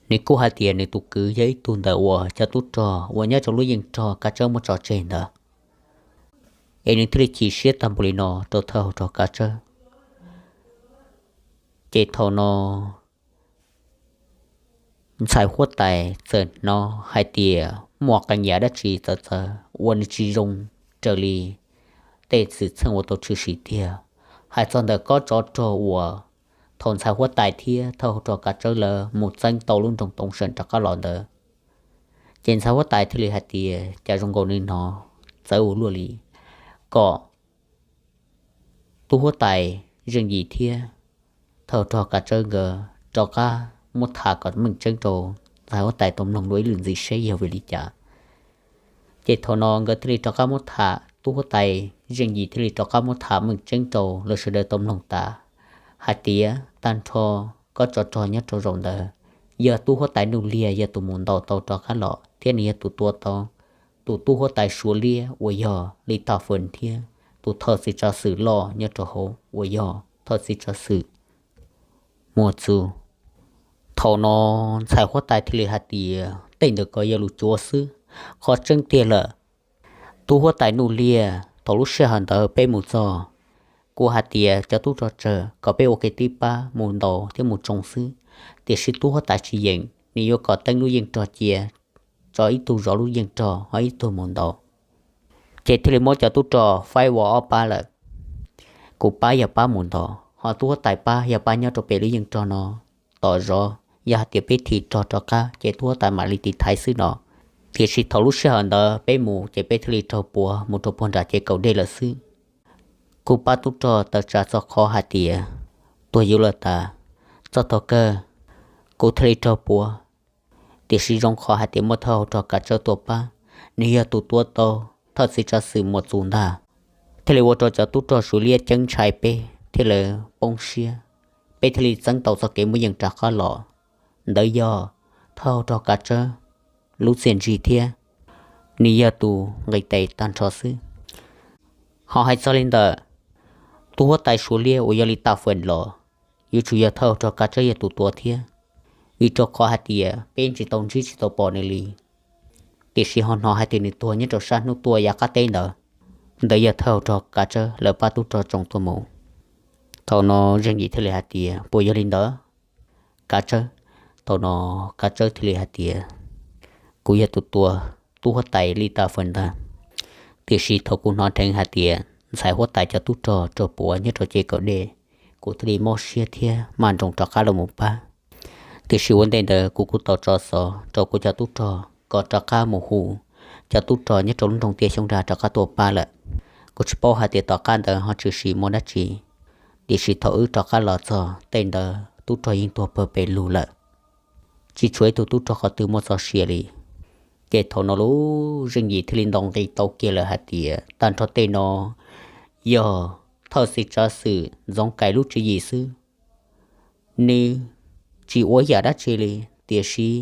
Nws kuj hais tias nws tus kwv yog ib tug ntawm uas cov tub rog uas nyob rau lub yeej rog Kav Tsawb muab tso tseg ntawd, es nws thiaj li chim siab tag npaum li no rau thawj hauv rog Kav Tsawb. Ces thaum no ntxhais huab tais txawm hnov hais tias muaj qee yam dab tsi txawv txawv uas nws tsis zoo raws li tej xwm txheej uas tau tshwm sim tiag. Hais txog ntawm kob tsov rog uas thaum ntxhais huab tais thiab thawj hauv rog Kav Tsawb lawv mus txeeb tau lub nroog Toov Seem rov qab los ntawd, ces ntxhais huab tais thiaj li hais tias cas zoo nkaus nws hnov txawv ua luaj li, kom tub huab tais Zeej Yim thiab thawj hauv rog Kav Tsawb nkawd rov qab muab tham kom meej tseeb rau ntxhais huab tais tau mloog dua ib lwm ntxiv seb yog vim li cas. Ces thaum no nkawd thiaj li rov qab muab tham, tub huab tais Zeej Yim thiaj li rov qab muab tham meej tseeb rau lawv sawv daws tau mloog tas, hais tias tag nrho kob tsov rog nyob rau zaum ntawd yog tub huab tais Nuj Liag yog tus mus ntaus tau rov qab los thiab nws yog tus tua tau tus tub huab tais Suav Liab uas yog Li Taj Fwm thiab tus thawj txiv tsav xwm loj nyob rau hauv uas yog thawj txiv tsav xwm Muas Txus. Thaum no ntxhais huab tais thiaj li hais tias tej ntawd ko yog lus cuav xwb, qhov tseeb tiag lawm, tub huab tais Nuj Liag thaum lub sij hawm ntawd peb mus txog, kuv hais tias cov tub rog tsawg kom peb ua kev tib pab mus ntaus thiab mus tsoo xwb, tiam sis tub huab tais tsis yeem, nws yuav kom teeb lub yeej rog cia, tso ib tug zov lub yeej rog ho ib tug mus ntaus. Ces thiaj li muab cov tub rog faib ua ob pab lawm. Kuv pab yog pab mus ntaus, ho tub huab tais pab yog pab nyob rau pem lub yeej rog no tos zov, yog hais tias peb thim rog rov qab ces tub huab tais mam li tiv thaiv xwb no. Tiam sis thaum lub sij hawm ntawd peb mus ces peb thiaj li raug puav mus rau puag nram ces kaum dej lawm xwb. Kuv pab tub rog tawm tsam txog qhov hais tias tuag yuav luag tas, txog thaum kawg kuv thiaj li raug puav. Tiam sis zoo qhov hais tias muaj thawj hauv rog Kav Tsawb tua pab, nws yog tus tua tau thawj txiv tsav xwm Muas Txus ntag, thiaj li ua rau cov tub rog Suav Liab ceeb ntshai peb thiab lawv poob siab. Peb thiaj li txeeb tau txoj kev muaj yeej rov qab los. Ntawd yog thawj hauv rog Kav Tsawb lub txiaj ntsig thiab nws yog tus nqis tes tag nrho xwb. Ho hais txog li ntawm tub huab tais Suav Liab uas yog Li Taj Fwm los, yuav tsum yog thawj hauv rog Kav Tsawb yog tus tua thiab, vim rau qhov hais tias peb tsis tau ntsib tsis tau pom nws li. Tiam sis ho hnov hais tias nws tuag nyob rau sab hnub tuaj yav qab teb ntawd, ntawd yog thawj hauv rog Kav Tsawb lawv pab tub rog tsoo tuaj mus. Thaum no Zeej Yim thiaj li hais tias puas yog li ntawd Kav Tsawb? Thaum no Kav Tsawb thiaj li hais tias kuv yog tus tua tub huab tais Li Taj Fwm ntag. Tiam sis thaum kuv hnov dheev hais tias ntxhais huab tais cov tub rog raug puav nyob rau ces kaum dej, kuv thiaj li mob siab thiab maj nroos rov qab los mus pab. Tiam sis ua ntej ntawd kuv kuj tau tso xov rau kuv cov tub rog kom rov qab mus hu cov tub rog nyob rau lub nroog Tiaj Xyoob Dag rov qab tuaj pab lawm. Kuv tsis paub hais tias tom qab ntawd ho tshwm sim muaj dab tsi, tiam sis thaum wb rov qab los txog tej ntawd tub rog yeej tuag pawg pes lug lawm, tsis tshuav ib tug tub rog qhov twg muaj txoj sia li. Ces thaum no lub Zeej Yim thiaj li ntaus nqi tau kiag lawm hais tias tag nrho tej no yog thawj txiv tsav xwm Ntxoov Kaim lub tswv yim xwb. Nws tsis ua yam dab tsi li, tiam sis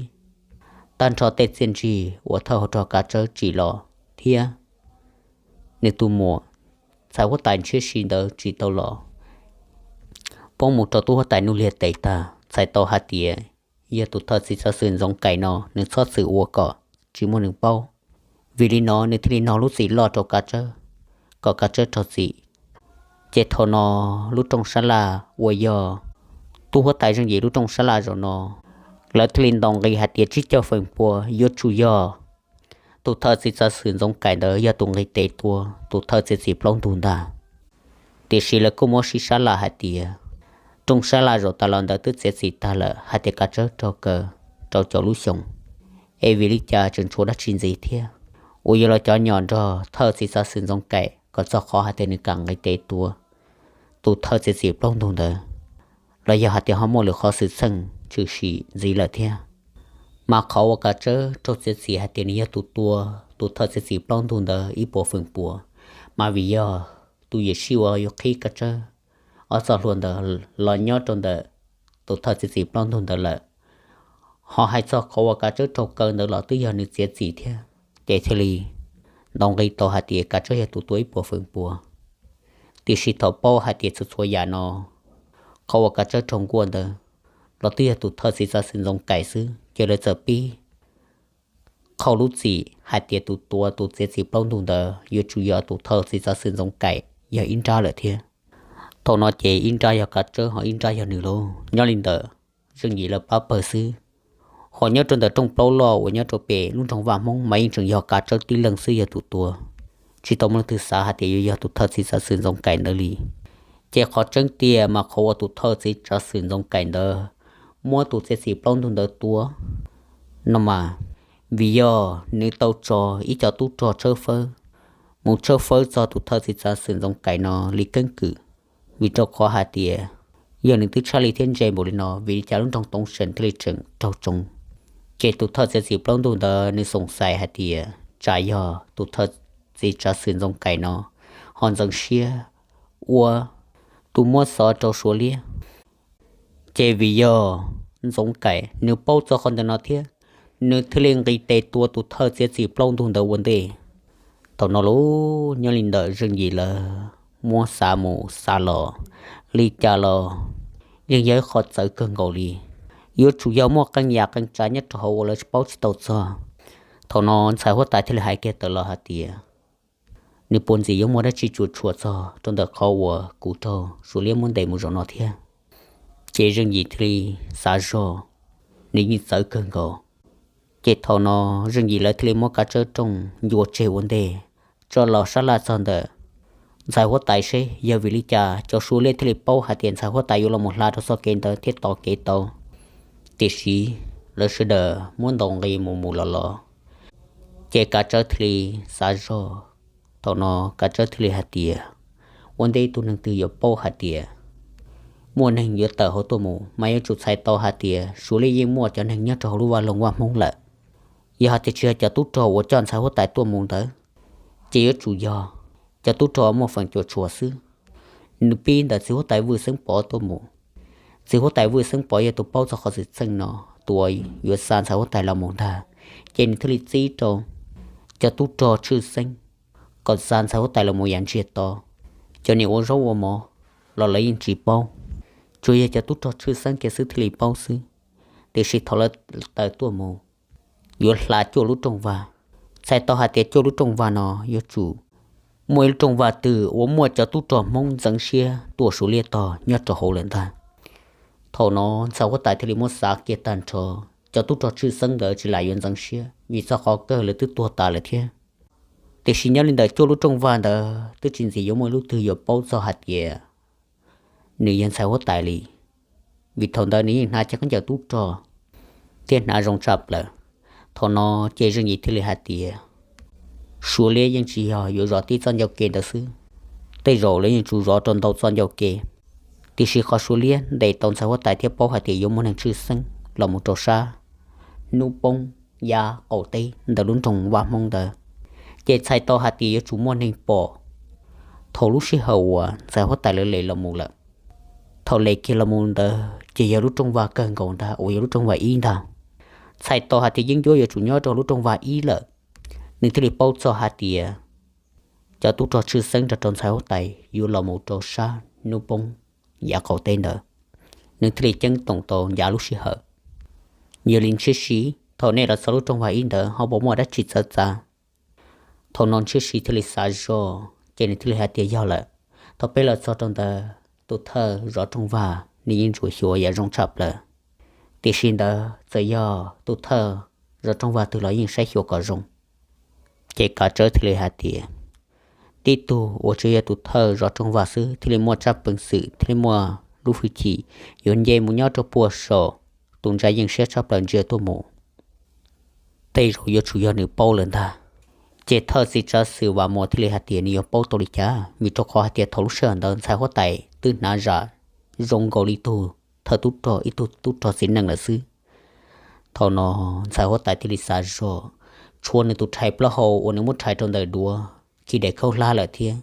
tag nrho tej txiaj ntsig uas thawj hauv rog Kav Tsawb tsim los thiab nws tus muam ntxhais huab tais Ntshiab Si ntawd tsim tau los, poob mus rau tub huab tais Nuj Liag tes tag, txhais tau hais tias yog tus thawj txiv tsav xwm Ntxoov Kaim no nws txhob txwm ua kom tsis muaj neeg paub. Vim li no nws thiaj li nog lub txim loj rau Kav Tsawb, kom Kav Tsawb raug txim. Ces thaum no lub rooj sab laj uas yog tub huab tais Zeej Yim lub rooj sab laj zaum no, lawv thiaj li ntaus nqi hais tias tsib caug feem pua yuav tsum yog tus thawj txiv tsav xwm Ntxoov Kaim ntawd yog tus nqis tes tua tus thawj txiav txim plaub ntug ntag. Tiam sis lawv kuj muab sib sab laj hais tias rooj sab laj zaum tas los ntawd twb txiav txim tag lawm hais tias Kav Tsawb raug kaw rau caum lub xyoo, es vim li cas tseem tshuav dab tsi ntxiv thiab uas yuav los cov nyom nrog thawj txiv tsav xwm Ntxoov Kaim kom txog qhov hais tias nws kam nqis tes tua tus thawj txiav txim plaub ntug ntawd, los yog hais tias ho muaj lwm qhov xwm txheej tshwm sim ntxiv lawm thiab. Mas qhov uas Kav Tsawb raug txiav txim hais tias nws yog tus tua tus thawj txiav txim plaub ntug ntawd ib puas feem pua, mas vim yog tus yuam sij uas yuav qhib Kav Tsawb ob txoj hlua ntawd los nyob rau ntawm tus thawj txiav txim plaub ntug ntawd lawm. Ho hais txog qhov uas Kav Tsawb raug kaw ntawd los twb yog nws txiav txim thiab, ces thiaj li ntaus nqi tau hais tias Kav Tsawb yog tus tua ib puas feem pua. Tiam sis thaum paub hais tias txhua txhua yam no, qhov uas Kav Tsawb raug nkuaj ntawd los twb yog tus thawj txiv tsav xwm Ntxoov Kaim xwb, ces lawv txawm pib qhau lub txim hais tias tus tua tus txiav txim plaub ntug ntawd yuav tsum yog tus thawj txiv tsav xwm Ntxoov Kaim yog ib nrab lawm thiab. Thaum no ces ib nrab yog Kav Tsawb ho ib nrab yog nws lauj. Nyob li ntawd, Zeej Yim lawv pab pawg xwb. Ho nyob rau ntawm rooj plaub loj uas nyob rau pem lub nroog Vaj Hmoob mas yeej tseem yog Kav Tsawb tib leeg xwb yog tus tua, tsis tau muaj leej twg xav hais tias yuav yog tus thawj txiv tsav xwm Ntxoov Kaim ntawd li. Ces qhov tseeb tiag mas qhov uas tus thawj txiv tsav xwm Ntxoov Kaim ntawd muab tus txiav txim plaub ntug ntawd tua no mas, vim yog nws tau tso ib co tub rog tshawb fawb mus tshawb fawb txog tus thawj txiv tsav xwm Ntxoov Kaim no li keeb kwm. Vim rau qhov hais tias yog nws twb tshaj li thiab ntse npaum li no, vim li cas lub nroog Toov Seem thiaj li tseem raug tsoo? Ces tus thawj txiav txim plaub ntug ntawd nws xoom xais hais tias tsam yog tus thawj txiv tsav xwm Ntxoov Kaim no ho ntxeev siab ua tus muab xov rau Suav liab. Ces vim yog Ntxoov Kaim nws paub txog qhov ntawd no thiab, nws thiaj li nqis tes tua tus thawj txiav txim plaub ntug ntawd ua ntej. Thaum no lauj, nyob li ntawm Zeej Yim lawv muab xav mus xav los, li cas los yeej yog ib qho txawv kawg nkaus li. Yuav tsum yog muaj qee yam qee tsav nyob rau hauv uas lawv tsis paub tsis tau txog. Thaum no ntxhais huab tais thiaj li hais kiag tawm los hais tias, nws puas ntxim yuav muaj dab tsi cuam tshuam txog rau ntawm qhov uas kuv raug Suav liab muab ntes mus zaum no thiab? Ces Zeej Yim thiaj li xav zog, nws yeej txawv kawg nkaus. Ces thaum no Zeej Yim lawv thiaj li muab Kav Tsawb rooj ncua tseg ua ntej, tso los sab laj txog ntawm ntxhais huab tais seb yog vim li cas cov Suav liab thiaj li paub hais tias ntxhais huab tais yuav los mus hla rau txoj kev ntawd thiab tos kev tau. Tiam sis lawv sawv daws muab ntaus nqi mus mus los los, ces Kav Tsawb thiaj li xav zog. Thaum no Kav Tsawb thiaj li hais tias, ua ntej ib tug neeg twg yuav paub hais tias muaj neeg yuav tawm hauv tuaj mus, mas yuav tsum txhais tau hais tias Suav liab yeej muaj cov neeg nyob rau hauv lub vaj loog Vaj Hmoob lawm. Yog hais tias tsis yog cov tub rog uas coj ntxhais huab tais tuaj mus ntawd, ces yuav tsum yog cov tub rog muaj feem cuam tshuam xwb. Nws pib ntawm txiv huab tais Vwj Xeeb Pov tuaj mus. Txiv huab tais Vwj Xeeb Pov yog tus paub txog qhov xwm txheej no, tus uas yuav xa ntxhais huab tais los mus ntag. Ces nws thiaj li txib rau cov tub rog tshwj xeeb kom xa ntxhais huab tais los mus yav ntsiag to. Cov niam ua zaub ua mov los lawv yeej tsis paub, tsuas yog cov tub rog tshwj xeeb kiag xwb thiaj li paub xwb. Tiam sis thaum lawv tawm tuaj mus yuav hla cuaj lub rooj vag, txhais tau hais tias cuaj lub rooj vag no yuav tsum muaj ib lub rooj vag twg uas muaj cov tub rog Hmoob ntxeev siab tuaj Suav liab tog nyob rau hauv lawm ntag. Thaum no ntxhais huab tais thiaj li muab xav kiag tag nrho, cov tub rog tshwj xeeb ntawd tsis lam yuav ntxeev siab vim txog qhov kawg lawv twb tuag tas lawm thiab. Tiam sis nyob li ntawm cuaj lub rooj vag ntawd twb tsis ntxim yuav muaj ib lub twg yuav paub txog hais tias nws yog ntxhais huab tais li, vim thaum ntawd nws yeej hnav cov khaub ncaws tub rog thiab hnav zoo tshaj plaws. Thaum no ces Zeej Yim thiaj li hais tias, Suav liab yeej tsis yog yuav zov tib txoj ncauj ke ntawd xwb, tej zaum lawv yeej tsuas zov rau ntau txoj ncauj ke. Tiam sis qhov Suav liab ntes tau ntxhais huab tais thiab paub hais tias yuav muaj neeg tshwj xeeb los mus rau sab hnub poob yav qaum teb ntawm lub nroog vaj Hmoob ntawd, ces txhais tau hais tias yuav tsum muaj neeg pom. Thaum lub sij hawm uas ntxhais huab tais lawv les los mus lawm, thaum les kiag los mus ntawd ces yog lub rooj vag kawg nkaus ntag uas yog lub rooj vag ib ntag. Txhais tau hais tias yeeb ncuab yuav tsum nyob rau lub rooj vag ib lawm, nws thiaj li paub txog hais tias cov tub rog tshwj xeeb nrog rau ntxhais huab tais yuav los mus rau sab hnub poob yav qaum teb ntawd. Nws thiaj li ceeb toom tau ncav lub sij hawm. Yog li Ntshiab Siv, thaum nej los txog lub rooj vag ib ntawd ho puas muaj dab tsi txawv txav? Thaum no Ntshiab Siv thiaj li xav zog ces nws thiaj li hais tias yog lawm, thaum peb los txog rau ntawd tus thawj zov rooj vag nws yeej ntsuas xyuas yam zoo tshaj plaws. Tiam sis ntawd txawm yog tus thawj zov rooj vag twg los yeej saib xyuas kom zoo. Ces Kav Tsawb thiaj li hais tias tib tug uas tsuas yog tus thawj zov rooj vag xwb thiaj li muaj tsab peev xwm thiaj li muaj lub hwj chim yuav nce mus nyob rau puag saum tus ntsa yeej siab tshaj plaws ntsia tuaj mus. Tej zaum yuav tsum yog nws paub lawm ntag. Ces thawj txiv tsav xwm Vam Muas thiaj li hais tias nws yuav paub tau li cas, vim rau qhov hais tias thaum lub sij hawm ntawd ntxhais huab tais twb hnav zam zoo nkaus li tug thawj tub rog ib tug tub rog txiv neej lawm xwb. Thaum no ntxhais huab tais thiaj li xav zog, tshuav nws tus rhais plaub hau uas nws muab rhais rau ntawm duav khi daim khaub hlab lawm thiab,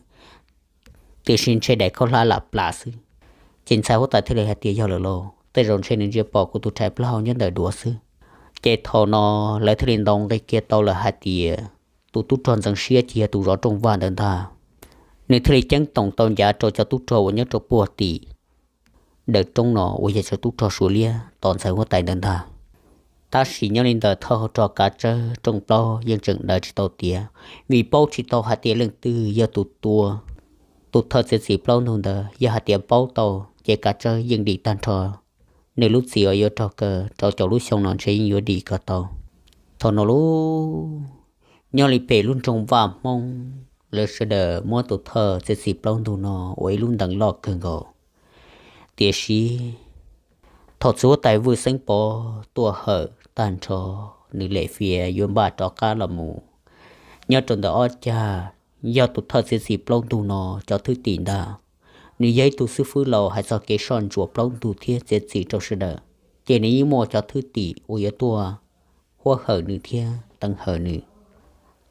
tiam sis ntshe daim khaub hlab lam plam xwb. Ces ntxhais huab tais thiaj li hais tias yog lawm lauj, tej zaum ntshe nws ntsia pom kuv tus rhais plaub hau nyob ntawm duav xwb. Ces thaum no lawv thiaj li ntaus nqi kiag tau lawm hais tias tus tub rog ntxeev siab ces yog tus zov rooj vag ntawd ntag. Nws thiaj li ceeb toom tau ncav rau cov tub rog uas nyob rau puag tim daws roob no uas yog cov tub rog Suav liab tos ntxhais huab tais ntawd ntag. Tab sis nyob li ntawm thawj hauv rog Kav Tsawb rooj plaub yeej tseem daws tsis tau tiav, vim paub tsis tau hais tias leej twg yog tus tua tus thawj txiav txim plaub ntug ntawd. Yog hais tias paub tau ces Kav Tsawb yeej dim tag nrho nws lub txim uas yuav raug kaw rau caum lub xyoo no ntshe yeej yuav dim kom tau. Thaum no lub, nyob li pem lub nroog Vaj Hmoob, lawv sawv daws muab tus thawj txiav txim plaub ntug no ua ib lub ntees loj kawg nkaus. Tiam sis thaum txiv huab tais Vwj Xeeb Pov tuaj hawm tag nrho, nws lem fias yuav npaj rov qab los mus nyob rau ntawm ob cag, yog tus thawj txiav txim plaub ntug no cov thwj tim ntag. Nws yog ib tug xib fwb laus hais txog kev soj ntsuam plaub ntug thiab txiav txim rau sawv daws, ces nws yeej muaj cov thwj tim uas yuav tuaj huab hawm nws thiab teev hawm nws.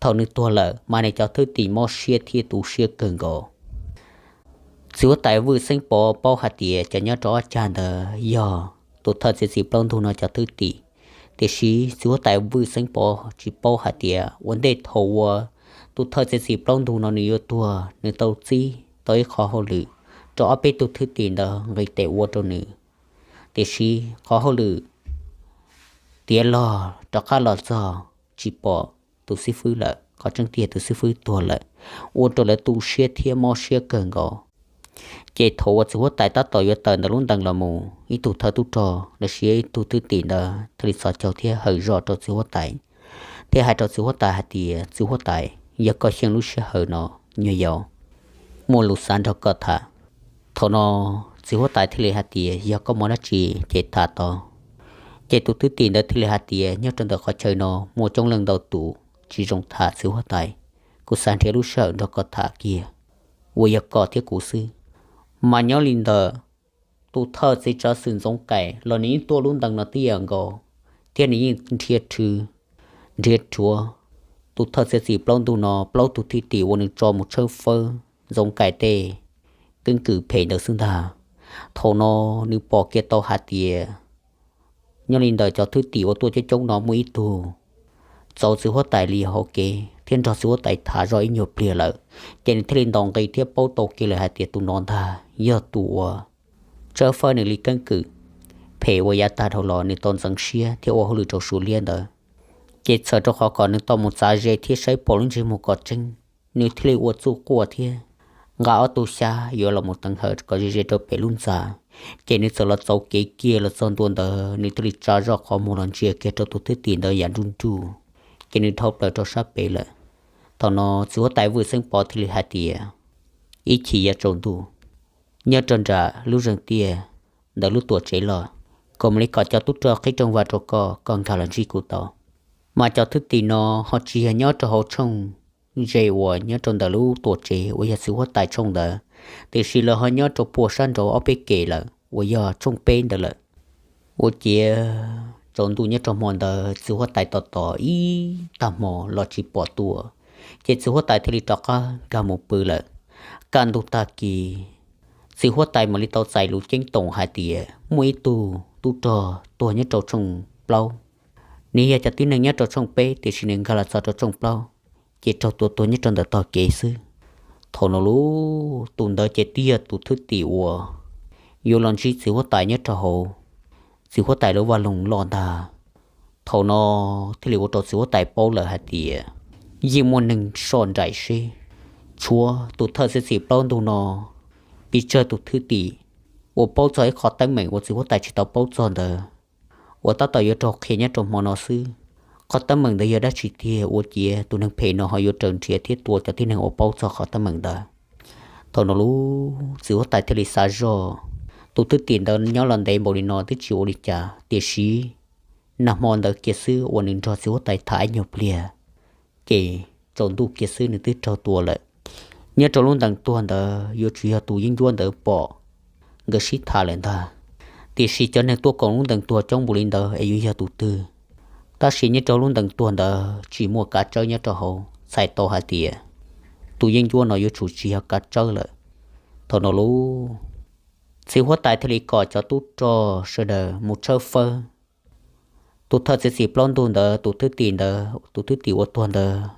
Thaum nws tuag lawm mas nws cov thwj tim mob siab thiab tu siab kawg nkaus. Txiv huab tais Vwj Xeeb Pov paub hais tias cov nyob rau ob cag ntawd yog tus thawj txiav txim plaub ntug no cov thwj tim. Tiam sis txiv huab tais Vwj Xeeb Pov tsis paub hais tias ua ntej thaum uas tus thawj txiav txim plaub ntug no nws yuav tuag, nws tau txib tau ib qho hauj lwm rau ob peb tug thwj tim ntawd nqis tes ua rau nws. Tiam sis qhov hauj lwm tiav log rov qab los txog tsis pom tus xib fwb lawm, qhov tseeb tiag tus xib fwb tuag lawm, ua rau lawv tu siab thiab mob siab kawg nkaus. Ces thaum uas txiv huab tais tab tom yuav tawm ntawm lub ntees los mus, ib tug thawj tub rog los sis ib tug thwj tim ntawd thiaj li txhos caug thiab hawm zog rau txiv huab tais, thiab hais rau txiv huab tais hais tias, Txiv huab tais, yog koj xyeej lub sij hawm no, nyuam yaus muaj lus xav nrog koj tham. Thaum no txiv huab tais thiaj li hais tias, Yog koj muaj dab tsi ces tham tau. Ces tus thwj tim ntawd thiaj li hais tias, Nyob rau ntawm qhov chaw no muaj coob leej ntau tus, tsis zoo tham txiv huab tais. Kuv xav nrhiav lub sij hawm nrog koj tham kiag uas yog koj thiab kuv xwb. Mas nyob li ntawm tus thawj txiv tsav xwm Ntxoov Kaim los nws yeej tuaj lub ntees no tib yam nkaus, thiab nws yeej nrhiav rhw, nrhiav rhuav tus thawj txiav txim plaub ntug no plaub tug thwj tim uas nws tso mus tshawb fawb Ntxoov Kaim tej keeb kwm phem ntawd xwb ntag. Thaum no nws pom kiag tau hais tias nyob li ntawm cov thwj tim uas tuaj coob coob no muaj ib tug txaus txiv huab tais li hauv kev thiab nrog txiv huab tais tham zoj ib nyuag pliag lawm, ces nws thiaj li ntaus nqi thiab paub tau kiag lawm hais tias tus no ntag yog tus uas tshawb fawb nws li keeb kwm phem uas yav tag dhau los nws tau ntxeev siab thiab ua hauj lwm rau Suav liab ntawd. Ces txhawm rau qhov kom nws tau mus txav ze thiab saib pom lub ntsej muag kom tseeb, nws thiaj li ua txuj quaj thiab nqa ob tug xyab yuav los mus teev hawm kom ze ze rau pem lub ntxa. Ces nws txawm los txaus kev kiag los txog ntua ntawd, nws thiaj li tsa zoj qhov muag los ntsia kiag rau tus thwj tim ntawd yam nruj nruj, ces nws dhau plaws rau sab pem lawm. Thaum no txiv huab tais Vwj Xeeb Pov thiaj li hais tias, Ib chim yav tsaus ntuj, nyob rau nram lub zeeg tiaj ntawm lub tuam tsev loj, kuv mam li kom cov tub rog qhib rooj vag rau koj, koj nkag los ntsib kuv tau. Mas cov thwj tim no ho tsis yog nyob rau hauv tshooj ze uas nyob rau ntawm lub tuam tsev uas yog txiv huab tais tshooj ntawd, tiam sis lawv ho nyob rau puag sab nraud ob peb kev lawm uas yog tshooj peb ntawd lawm. Ua ciav tsaus ntuj nyob rau hmo ntawd txiv huab tais tos tos ib tag hmo los tsis pom tua, ces txiv huab tais thiaj li rov qab nkag mus pw lawm. Kaj ntug tag kis, txiv huab tais mam li tau txais lus ceeb toom hais tias muaj ib tug tub rog tuag nyob rau tshooj plaub. Nws yog cov tib neeg nyob rau tshooj peb tiam sis nws nkag los txog rau tshooj plaub, ces raug tua tuag nyob rau ntawm tog kev xwb. Thaum no lauj, tus ntawd ces twb yog tus thwj tim uas yuav los ntsib txiv huab tais nyob rau hauv txiv huab tais lub vaj loog loj ntag. Thaum no thiaj li ua rau txiv huab tais paub lawm hais tias yeej muaj neeg soj nraim seb tshuav tus thawj txiav txim plaub ntug no pes tsawg tus thwj tim uas paub txog ib qho teeb meem uas txiv huab tais tsis tau paub txog ntawd uas tab tom yuav raug qhia nyob rau hmo no xwb. Qhov teeb meem ntawd yog dab tsi tiag ua ciav tus neeg phem no ho yuav raws nrhiav thiab tua cov tib neeg uas paub txog qhov teeb meem ntawd? Thaum no lauj, txiv huab tais thiaj li xav zoj, tus thwj tim ntawd nyob los ntev npaum li no twb tsis ua li cas, tiam sis nag hmo ntawd kiag xwb uas nws nrog txiv huab tais tham ib nyuag pliag, ces tsaus ntuj kiag xwb nws twb raug tua lawm. Nyob rau lub ntees tuag ntawd yuav tsum yog tus yeeb ncuab ntawd pom nkawd sib tham lawm ntag. Tiam sis cov neeg tuaj koom lub ntees tuag coob npaum li ntawd es yuav yog tus twg? Tab sis nyob rau lub ntees tuag ntawd tsis muaj kav tsawb nyob rau hauv, txhais tau hais tias tus yeeb ncuab no yuav tsum tsis yog kav tsawb lawm. Thaum no lauj, txiv huab tais thiaj li kom cov tub rog sawv daws mus tshawb fawb. Tus thawj txiav txim plaub ntug ntawd, tus thwj tim ntawd, tus thwj tim uas tuag ntawd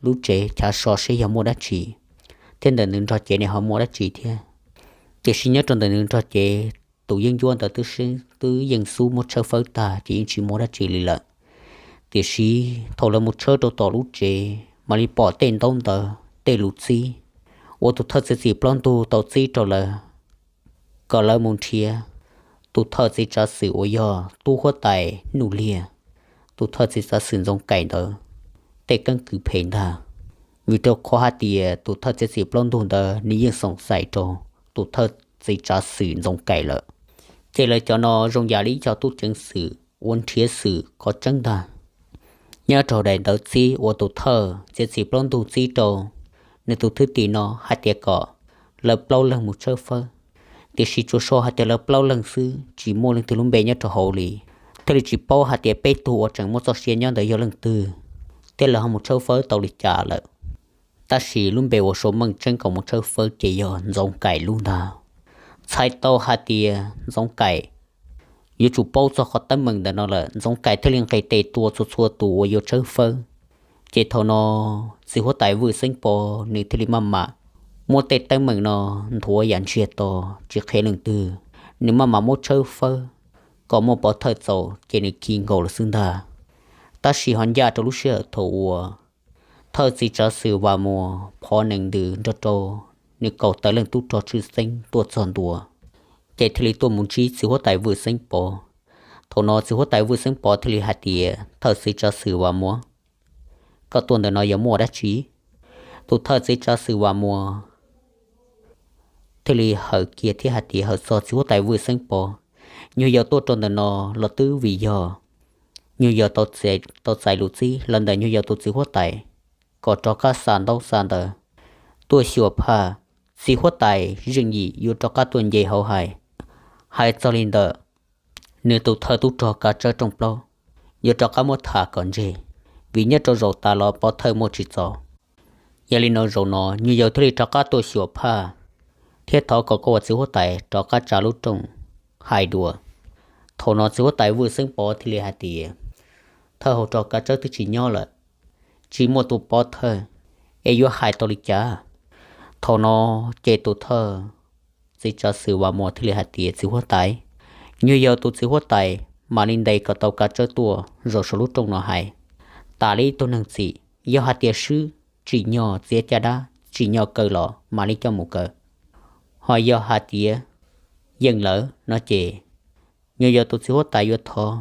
lub tsev chav so seb yog muaj dab tsi, thiab ntawm nws nrog cev ne ho muaj dab tsi thiab. Tiam sis nyob rau ntawm nws nrog cev, tus yeeb ncuab ntawd twb yeej xub muab tshawb fawb tag ces yeej tsis muaj dab tsi li lawm. Tiam sis thaum lawv mus tshawb rau tom lub tsev mam li pom tej ntaub ntawv tej lus txib uas tus thawj txiav txim plaub ntug tau txib rau lawv kom lawv mus nrhiav tus thawj txiv tsav xwm uas yog tub huab tais Nuj Liag, tus thawj txiv tsav xwm Ntxoov Kaim ntawd tej keeb kwm phem ntag. Vim rau qhov hais tias tus thawj txiav txim plaub ntug ntawd nws yeej xoom xaim rau tus thawj txiv tsav xwm Ntxoov Kaim lawm. Ces lawv cov no zoo yam li ib co tub ceev xwm uas nrhiav xwm qhov tseeb ntag. Nyob rau daim ntawv txib uas tus thawj txiav txim plaub ntug txib rau nws tus thwj tim no hais tias kom lawv plaub leeg mus tshawb fawb, tiam sis tsuas sau hais tias lawv plaub leeg xwb tsis muaj leej twg lub npe nyob rau hauv li, thiaj li tsis paub hais tias peb tug uas tseem muaj txoj sia nyob ntawd yog leej twg, thiab lawv ho mus tshawb fawb tau li cas lawm. Tab sis lub npe uas sau meej tseeb kom mus tshawb fawb ces yog Ntxoov Kaim lub ntag. Txhais tau hais tias Ntxoov Kaim yuav tsum paub txog qhov teeb meem ntawm no lawm, Ntxoov Kaim thiaj li nqis tes tua txhua txhua tus uas yuav tshawb fawb. Ces thaum no txiv huab tais Vwj Xeeb Pov nws thiaj li maj mam muab tej teeb meem no nthuav yam ntsiag to tsis qhia leej twg, nws maj mam muab tshawb fawb kom muaj pov thawj txaus ces nws khi nkaus lawm xwb ntag. Tab sis ho ncaj rau lub sij hawm thaum uas thawj txiv tsav xwm Vam Muas phov nees ntws nrog rau nws kaum tawm leej tub rog tshwj xeeb tuaj txog ntua, ces thiaj li tuaj mus ntsib txiv huab tais Vwj Xeeb Pov. Thaum no txiv huab tais Vwj Xeeb Pov thiaj li hais tias, Thawj txiv tsav xwm Vam Muas, koj tuaj ntawm no yog muaj dab tsi? Tus thawj txiv tsav xwm Vam Muas thiaj li hawm kiag thiab hais tias, Hawm txog txiv huab tais Vwj Xeeb Pov, nyuag yaus tuaj rau ntawm no los twb vim yog nyuag yaus tau txais lus txib los ntawm nyuag yaus tus txiv huab tais kom rov qab xa ntaub xa ntawv tuaj xyuas phaj. Txiv huab tais Zeej Yim yuav rov qab tuaj nce hauv hais, hais txog li ntawm nws tus thawj tub rog kav tsawb rooj plaub, yuav rov qab muab tham kom ntseg, vim nyob rau zaum tas los pov thawj muaj tsis txaus. Yog li no zaum no nyuag yaus thiaj li rov qab tuaj xyuas phaj thiab thov kom koj ua txiv huab tais rov qab tsa lub rooj hais dua. Thaum no txiv huab tais Vwj Xeeb Pov thiaj li hais tias, Thawj hauv rog kav tsawb twb tsis nyob lawm, tsis muaj tus pov thawj, es yuav hais tau li cas? Thaum no ces tus thawj txiv tsav xwm Vam Muas thiaj li hais tias, Txiv huab tais, nyuag yaus tus txiv huab tais mam li ntes kom tau kav tsawb tuaj zaum saum lub rooj no hais. Tas li ib tug neeg txim, yog hais tias swb tsim nyog txiav caj dab tsim nyog kaw los mam li coj mus kaw. Ho yog hais tias yeej lawm no ces nyuag yaus tus txiv huab tais yuav thov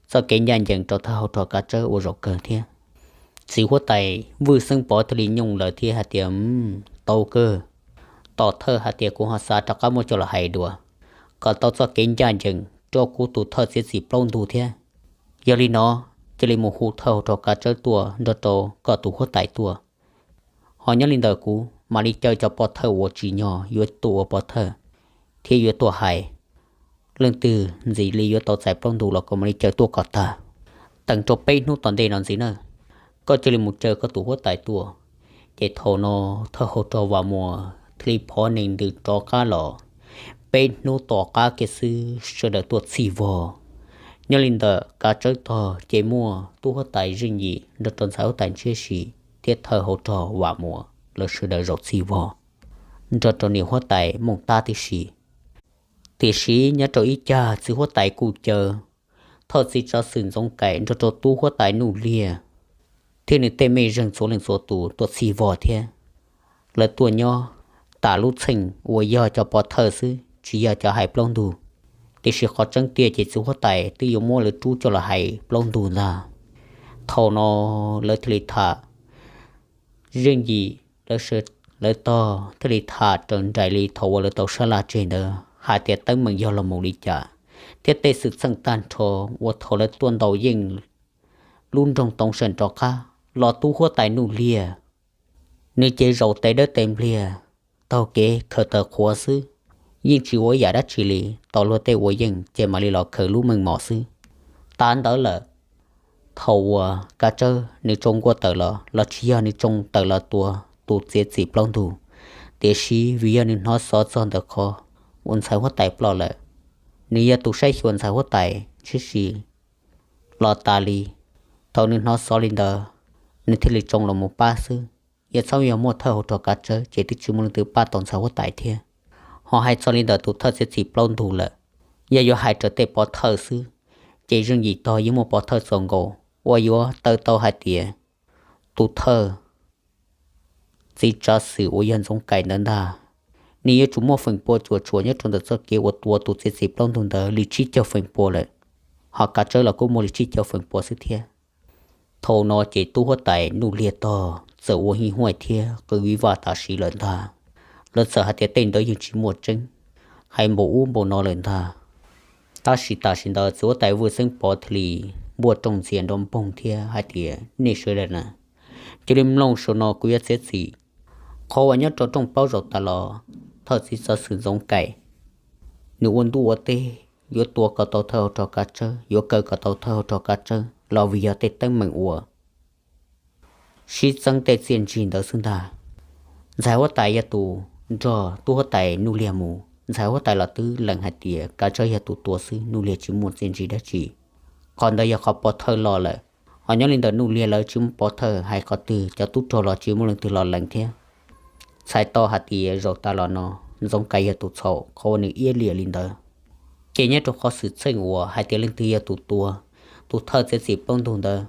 txoj kev ncaj ncees rau thawj hauv rog kav tsawb ua zaum kawg thiab. Txiv huab tais Vwj Xeeb Pov thiaj li nyooj lawm thiab hais tias, Tau kawg, tos thawj hais tias kuv ho xa rov qab muab coj los hais dua, kom tau txoj kev ncaj ncees rau kuv tus thawj txiav txim plaub ntug thiab. Yog li no, cia li mus hu thawj hauv rog kav tsawb tuaj nrog rau koj tus huab tais tuaj, Ho nyob li ntawm kuv mam li caw cov pov thawj uas tsim nyog yuav tuaj ua pov thawj thiab yuav tuaj hais. Leej twg ntxim li yuav tau txais plaub ntug los kuv mam li caw tuaj kom tag. Teem rau peb hnub tom ntej no ntxiv na, koj cia li mus caw koj tus huab tais tuaj. Ces thaum no thawj hauv rog Vam Muas thiaj li phov nees ntws rov qab los. Peb hnub tom qab kiag xwb sawv daws tuaj txhij vog. Nyob li ntawm Kav Tsawb tog ces muaj tub huab tais Zeej Yim nrog rau ntxhais huab tais Ntshiab Sis thiab thawj hauv rog Vam Muas lawv sawv daws zaum txhij vog nrog rau niam huab tais Mooj Tab tib si. Tiam sis nyob rau ib cag txiv huab tais kuj caw thawj txiv tsav xwm Ntxoov Kaim nrog rau tub huab tais Nuj Liag thiab nws tej mej zeej txhua leej txhua tus tuaj txhij vog thiab. Lawv tuaj nyob tas lub txheej uas yog cov pov thawj xwb, tsis yog cov hais plaub ntug. Tiam sis qhov tseeb tiag ces txiv huab tais twb yuav muab lawv rub coj los hais plaub ntug ntag. Thaum no lawv thiaj li tham, Zeej Yim lawv tog thiaj li tham raws nraim li thaum uas lawv tau sab laj tseg ntawd hais tias teeb meem yog los mus li cas, thiab tej xwm txheej tag nrho uas thaum lawv tuaj ntaus yeej lub nroog Toov Seem rov qab los tub huab tais Nuj Liag, nws ces zaum tes dawb tes npliag taug kev khaws taws qhuav xwb, yeej tsis ua ib yam dab tsi li. Tos luag tej ua yeej ces mam li los khaws lub meej mom xwb. Tas ntawd lawm, thaum uas Kav Tsawb nws tsoo nkuaj tawm los los tsis yog nws tsoo tawm los tua tus txiav txim plaub ntug, tiam sis vim yog nws hnov xov txog ntawm qhov uas ntxhais huab tais ploj lawm, nws yog tus saib xyuas ntxhais huab tais Ntshiab Sis los tas li. Thaum nws hnov xov li ntawd, nws thiaj li tsoo los mus pab xwb. Yog txhob yog muaj thawj hauv rog Kav Tsawb ces twb tsis muaj leej twg pab tau ntxhais huab tais thiab. Ho hais txog li ntawm tus thawj txiav txim plaub ntug lawm, yog yuav hais raws tej pov thawj xwb, ces Zeej Yim tog yeej muaj pov thawj txaus nkaus uas yuav taw tau hais tias tus thawj txiv tsav xwm uas yog Ntxoov Kaim ntawd ntag, nws yuav tsum muaj feem pua cuam tshuam nyob rau ntawm txoj kev uas tua tus txiav txim plaub ntug ntawd li tsib caug feem pua lawm. Ho Kav Tsawb los kuj muaj li tsib caug feem pua xwb thiab. Thaum no ces tub huab tais Nuj Liag tog txawm ua hij huaj thiab qw viv vaj tam sim lawm ntag. Lawv txawm hais tias tej ntawd yeej tsis muaj tseeb, hais npaum ub npaum no lawm ntag. Tab sis tam sim ntawd txiv huab tais Vwj Xeeb Pov thiaj li npuaj rooj ntxias nrov npoog thiab hais tias nej sawv daws na, cia li mloog saum no kuv yuav txiav txim. Qhov uas nyob rau rooj plaub zaum tas los thawj txiv tsav xwm Ntxoov Kaim nws ua ntuj ua teb yuav tua kom tau thawj hauv rog Kav Tsawb, yuav kaw kom tau thawj hauv rog Kav Tsawb los vim yog tej teeb meem uas sib txeeb tej txiaj ntsig ntawd xwb ntag. Ntxhais huab tais yog tus nrog tub huab tais Nuj Liag mus, ntxhais huab tais los twb lees hais tias Kav Tsawb yog tus tua xwb, Nuj Liag tsis muaj txiaj ntsig dab tsi. Qhov ntawd yog qhov pov thawj los lawm. Ho nyob li ntawm Nuj Liag lawv tsis muaj pov thawj hais qhov twg, cov tub rog los tsis muaj leej twg los lees thiab. Txhais tau hais tias zaum tas los no Ntxoov Kaim yog tus txhaum qhov uas nws iab liam li ntawd. Ces nyob rau qhov xwm txheej uas hais tias leej twg yog tus tua tus thawj txiav txim plaub ntug ntawd,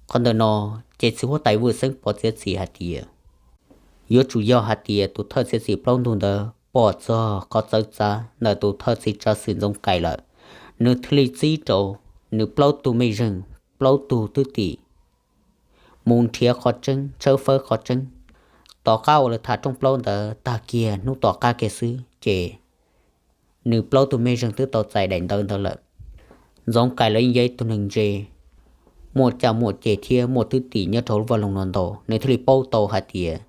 qhov ntawm no ces txiv huab tais Vwj Xeeb Pov txiav txim hais tias yuav tsum yog hais tias tus thawj txiav txim plaub ntug ntawd pom txog qhov txawv txav ntawm tus thawj txiv tsav xwm Ntxoov Kaim lawm, nws thiaj li txib rau nws plaub tug mej zeej, plaub tug thwj tim mus nrhiav qhov tseeb, tshawb fawb qhov tseeb. Tom qab uas lawv tham rooj plaub ntawd tag kiag hnub tom qab kiag xwb ces nws plaub tug mej zeej twb tau txais daim ntawv ntawd lawm. Ntxoov Kaim los yeej yog ib tug neeg ntse, muaj caj muaj ceg thiab muaj thwj tim nyob rau hauv lub vaj loog no ntau, nws thiaj li paub tau hais tias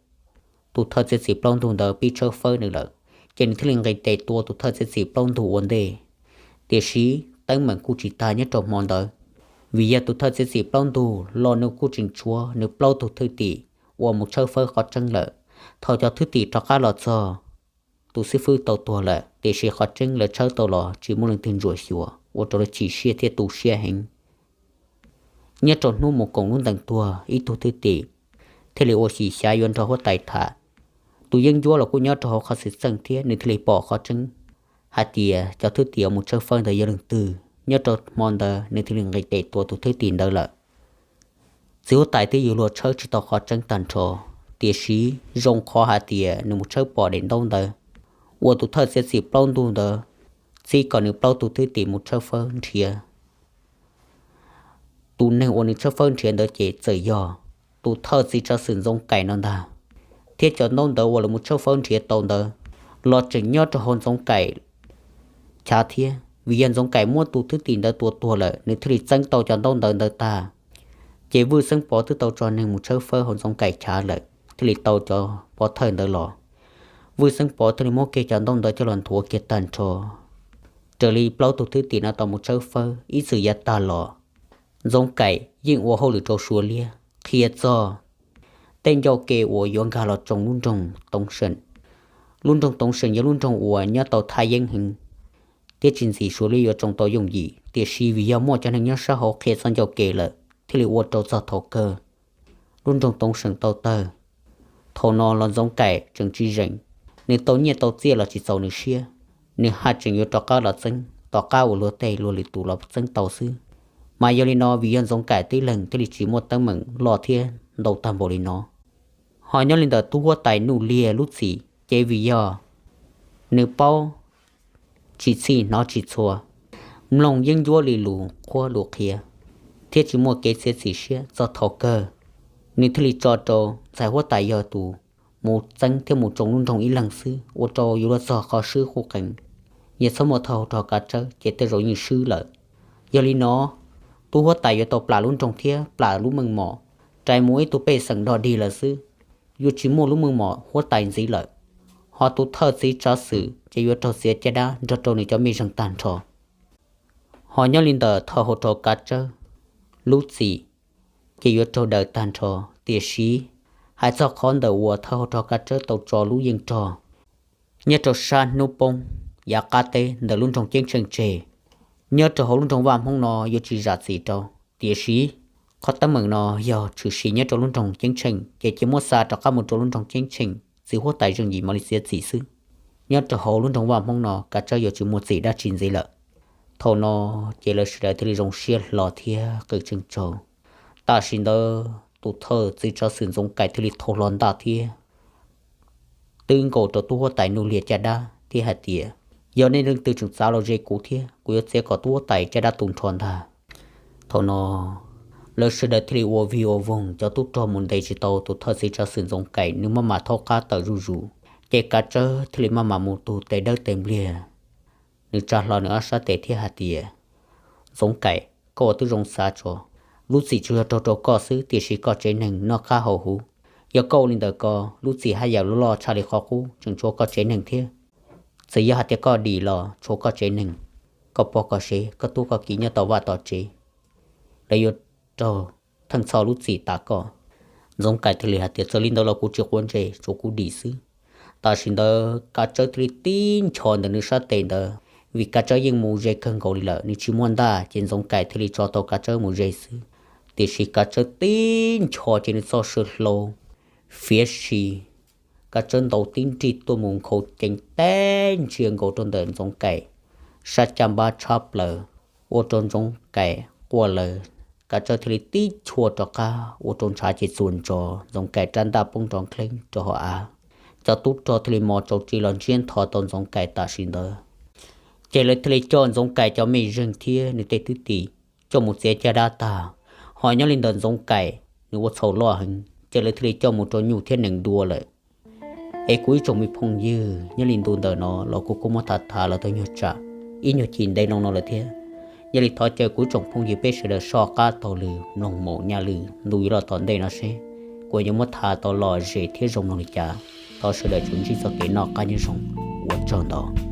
tus thawj txiav txim plaub ntug ntawd pib tshawb fawb nws lawm, ces nws thiaj li nqis tes tua tus thawj txiav txim plaub ntug ua ntej. Tiam sis teeb meem kuj tsis tag nyob rau hmo ntawd, vim yog tus thawj txiav txim plaub ntug los nws kuj tseem tshuav nws plaub tug thwj tim uas mus tshawb fawb qhov tseeb lawm. Thaum cov thwj tim rov qab los txog, tus xib fwb tau tuag lawm, tiam sis qhov tseeb lawv tshawb tau los tsis muaj leej twg ntsuam xyuas, ua rau lawv chim siab thiab tu siab heev. Nyob rau hnub mus koom lub ntees tuag, ib tug thwj tim thiaj li ua xyem xyav yuav nrog huab tais tham. Tus yeeb ncuab los kuj nyob rau hauv qhov xwm txheej thiab nws thiaj li pom qhov tseeb hais tias cov thwj tim uas mus tshawb fawb ntawd yog leej twg. Nyob rau hmo ntawd nws thiaj li nqis tes tua tus thwj tim ntawd lawm. Txiv huab tais twb yuav luag tshawb tsis tau qhov tseeb tag nrho, tiam sis zoo qhov hais tias nws mus tshawb pom daim ntaub ntawd uas tus thawj txiav txim plaub ntug ntawd txib kom nws plaub tug thwj tim mus tshawb fawb nrhiav. Tus neeg uas nws tshawb fawb nrhiav ntawd ces txawm yog tus thawj txiv tsav xwm Ntxoov Kaim no ntag. Thiab cov ntaub ntawv uas lawv mus tshawb fawb nrhiav tau ntawd los tseem nyob rau hauv Ntxoov Kaim chav thiab. Vim yog Ntxoov Kaim muab tus thwj tim ntawd tua tuag lawm, nws thiaj li txeeb tau cov ntaub ntawv ntawd tag. Ces Vwj Xeeb Pov twb tau tso neeg mus tshawb fawb hauv Ntxoov Kaim chav lawm. thiaj li tau cov pov thawj ntawd los. Vwj Xeeb Pov thiaj li muab kiag cov ntaub ntawd coj los nthuav kiag tag nrho. Raws li plaub tug thwj tim no tau mus tshawb fawb ib txwm yav tag los, Ntxoov Kaim yeej ua hauj lwm rau Suav Liab qhia txog tej ncauj ke uas yuav nkag los tsoo lub nroog Toov Seem. Lub nroog Toov Seem yog lub nroog uas nyob tau thaj yeeb heev, thiab tsis ntxim Suav Liab yuav tsoo tau yooj yim, tiam sis vim yog muaj cov neeg nyob sab hauv qhia txoj ncauj ke lawm, thiaj li ua rau txog thaum kawg lub nroog Toov Seem tau tawg. Thaum no los Ntxoov Kaim tseem tsis zeem, nws tau nyiaj tau txiaj los tsis txaus nws siab, nws haj tseem yuav rov qab los txeeb tom qab uas luag tej luag lwm tus los txeeb tau xwb. Mas yog li no vim yog Ntxoov Kaim tib leeg thiaj li tsis muaj teeb meem loj thiab ntau tag npaum li no. Ho nyob li ntawm tub huab tais Nuj Liag lub txim ces vim yog nws paub tsis txhij hnov tsis txhua, mloog yeeb ncuab li lus qhuab lus qhia, thiab tsis muaj kev txiav txim siab txog thaum kawg, nws thiaj li tso rau ntxhais huab tais yog tus mus txeeb thiab mus tsoo lub nroog ib leeg xwb, ua rau yuav luag txog qhov swb qub qees. Yog txhob muaj thawj hauv rog Kav Tsawb ces tej zaum yeej swb lawm. Yog li no, tub huab tais yuav tau plam lub nroog thiab plam lub meej mom, rais mus ib tug pej xeem dog dig lawm xwb, yuav tsis muaj lub meej mom huab tais ntxiv lawm. Ho tus thawj txiv tsav xwm ces yuav raug txiav caj dab nrog rau nws cov mej zeeg tag nrho. Ho nyob li ntawm thawj hauv rog Kav Tsawb lub txim ces yuav raug daws tag nrho. Tiam sis hais txog qhov ntawm uas thawj hauv rog Kav Tsawb tau tso lub yeej rog nyob rau sab hnub poob yav qab teb ntawm lub nroog Ceeb Tsheej tseg, nyob rau hauv lub nroog Vaj Hmoob no yuav tsis zam txim rau. Tiam sis qhov teeb meem no yog tshwm sim nyob rau lub nroog Ceeb Tsheej ces cia muab xa rov qab mus rau lub nroog Ceeb Tsheej, txiv huab tais zeej yim mam li txiav txim xwb. Nyob rau hauv lub nroog Vaj Hmoob no Kav Tsawb yuav tsis muaj txim dab tsi ntxiv lawm. Thaum no ces lawv sawv daws thiaj li zoo siab hlo thiab qw tseem tsaug. Tam sim ntawd tus thawj txiv tsav xwm Ntxoov Kaim thiaj li thau hlo ntaj thiab twb nkaus rau tub huab tais Nuj Liag caj dab thiab hais tias, yog nej leej twg tseem txav los ze kuv thiab kuv yuav txiav kom tub huab tais caj dab tu nrho ntag. Thaum no lawv sawv daws thiaj li ua vig ua voog, cov tub rog mus ntes tsis tau tus thawj txiv tsav xwm Ntxoov Kaim, nws maj mam thaub qab tawm zuj zus. Ces Kav Tsawb thiaj li maj mam mus tu tes dawb tes npliag, nws tsa hlo nws ob sab tes thiab hais tias, Ntxoov Kaim, koj ua tib zoo xav tso, lub txim tsuas yog raug rau koj xwb, tiam sis koj tsev neeg noj qab haus huv. Yog koj ua li ntawd ko, lub txim haj yam loj tshaj li qhov qub, tseem tshuav koj tsev neeg thiab. Txawm yog hais tias koj dim los tshuav koj tsev neeg, koj pog koj sev, koj tub koj kiv nyob tom vaj tom tsev, lawv yuav raug theej txhoj lub txim tas koj. Ntxoov Kaim thiaj li hais tias, txawm li ntawd los kuv tsis quav ntsej, tsuav kuv dim xwb. Tam sim ntawd Kav Tsawb thiaj li tib nchos ntawm nws sab tes ntawd, vim Kav Tsawb yeej mus ze kawg nkaus li lawm, nws tsis muaj ntaj, ces Ntxoov Kaim thiaj li tso tau Kav Tsawb mus ze xwb. Tiam sis Kav Tsawb tib nchos ces nws txoj saw hlau fiav si, Kav Tsawb ntaus tib nrig tuaj mus nkhaus ceev teb ntsia nkaus rau ntawm Ntxoov Kaim sab caj npab tshab plaws, ua rau Ntxoov Kaim quaj lawv. Kav Tsawb thiaj li tib chua rov qab ua rau ntshav ces txuas ntsos, Ntxoov Kaim rab ntaj poob nrov nkeeb rau hauv av. Cov tub rog thiaj li mos tsaus tsi los ntsiab ntho tau Ntxoov Kaim tam sim ntawd. Ces lawv thiaj li coj Ntxoov Kaim cov mej zeeg thiab nws tej thwj tim coj mus txiav caj dab tag. Ho nyob li ntawm Ntxoov Kaim nws ua txhaum loj heev, ces lawv thiaj li coj mus rau nyuj thiab nees dua lawm. Es kuv ib tsoom me phooj ywg, nyob li ntu ntawm no los kuv kuj muab tham tham los tau nyuag tsam ib nyuag chim ntev loo no lawm thiab. Yog li thov caw kuv ib tsoom phooj ywg peb sawv daws soj qab taug lw mloog mus nyaj lwm ntu yuav los tom ntej no seb kuv yuav muab tham tau lom zem thiab zoo mloog li cas. Thov sawv daws tsuas ntsib txoj kev noj qab nyob zoo, ua tsaug ntau.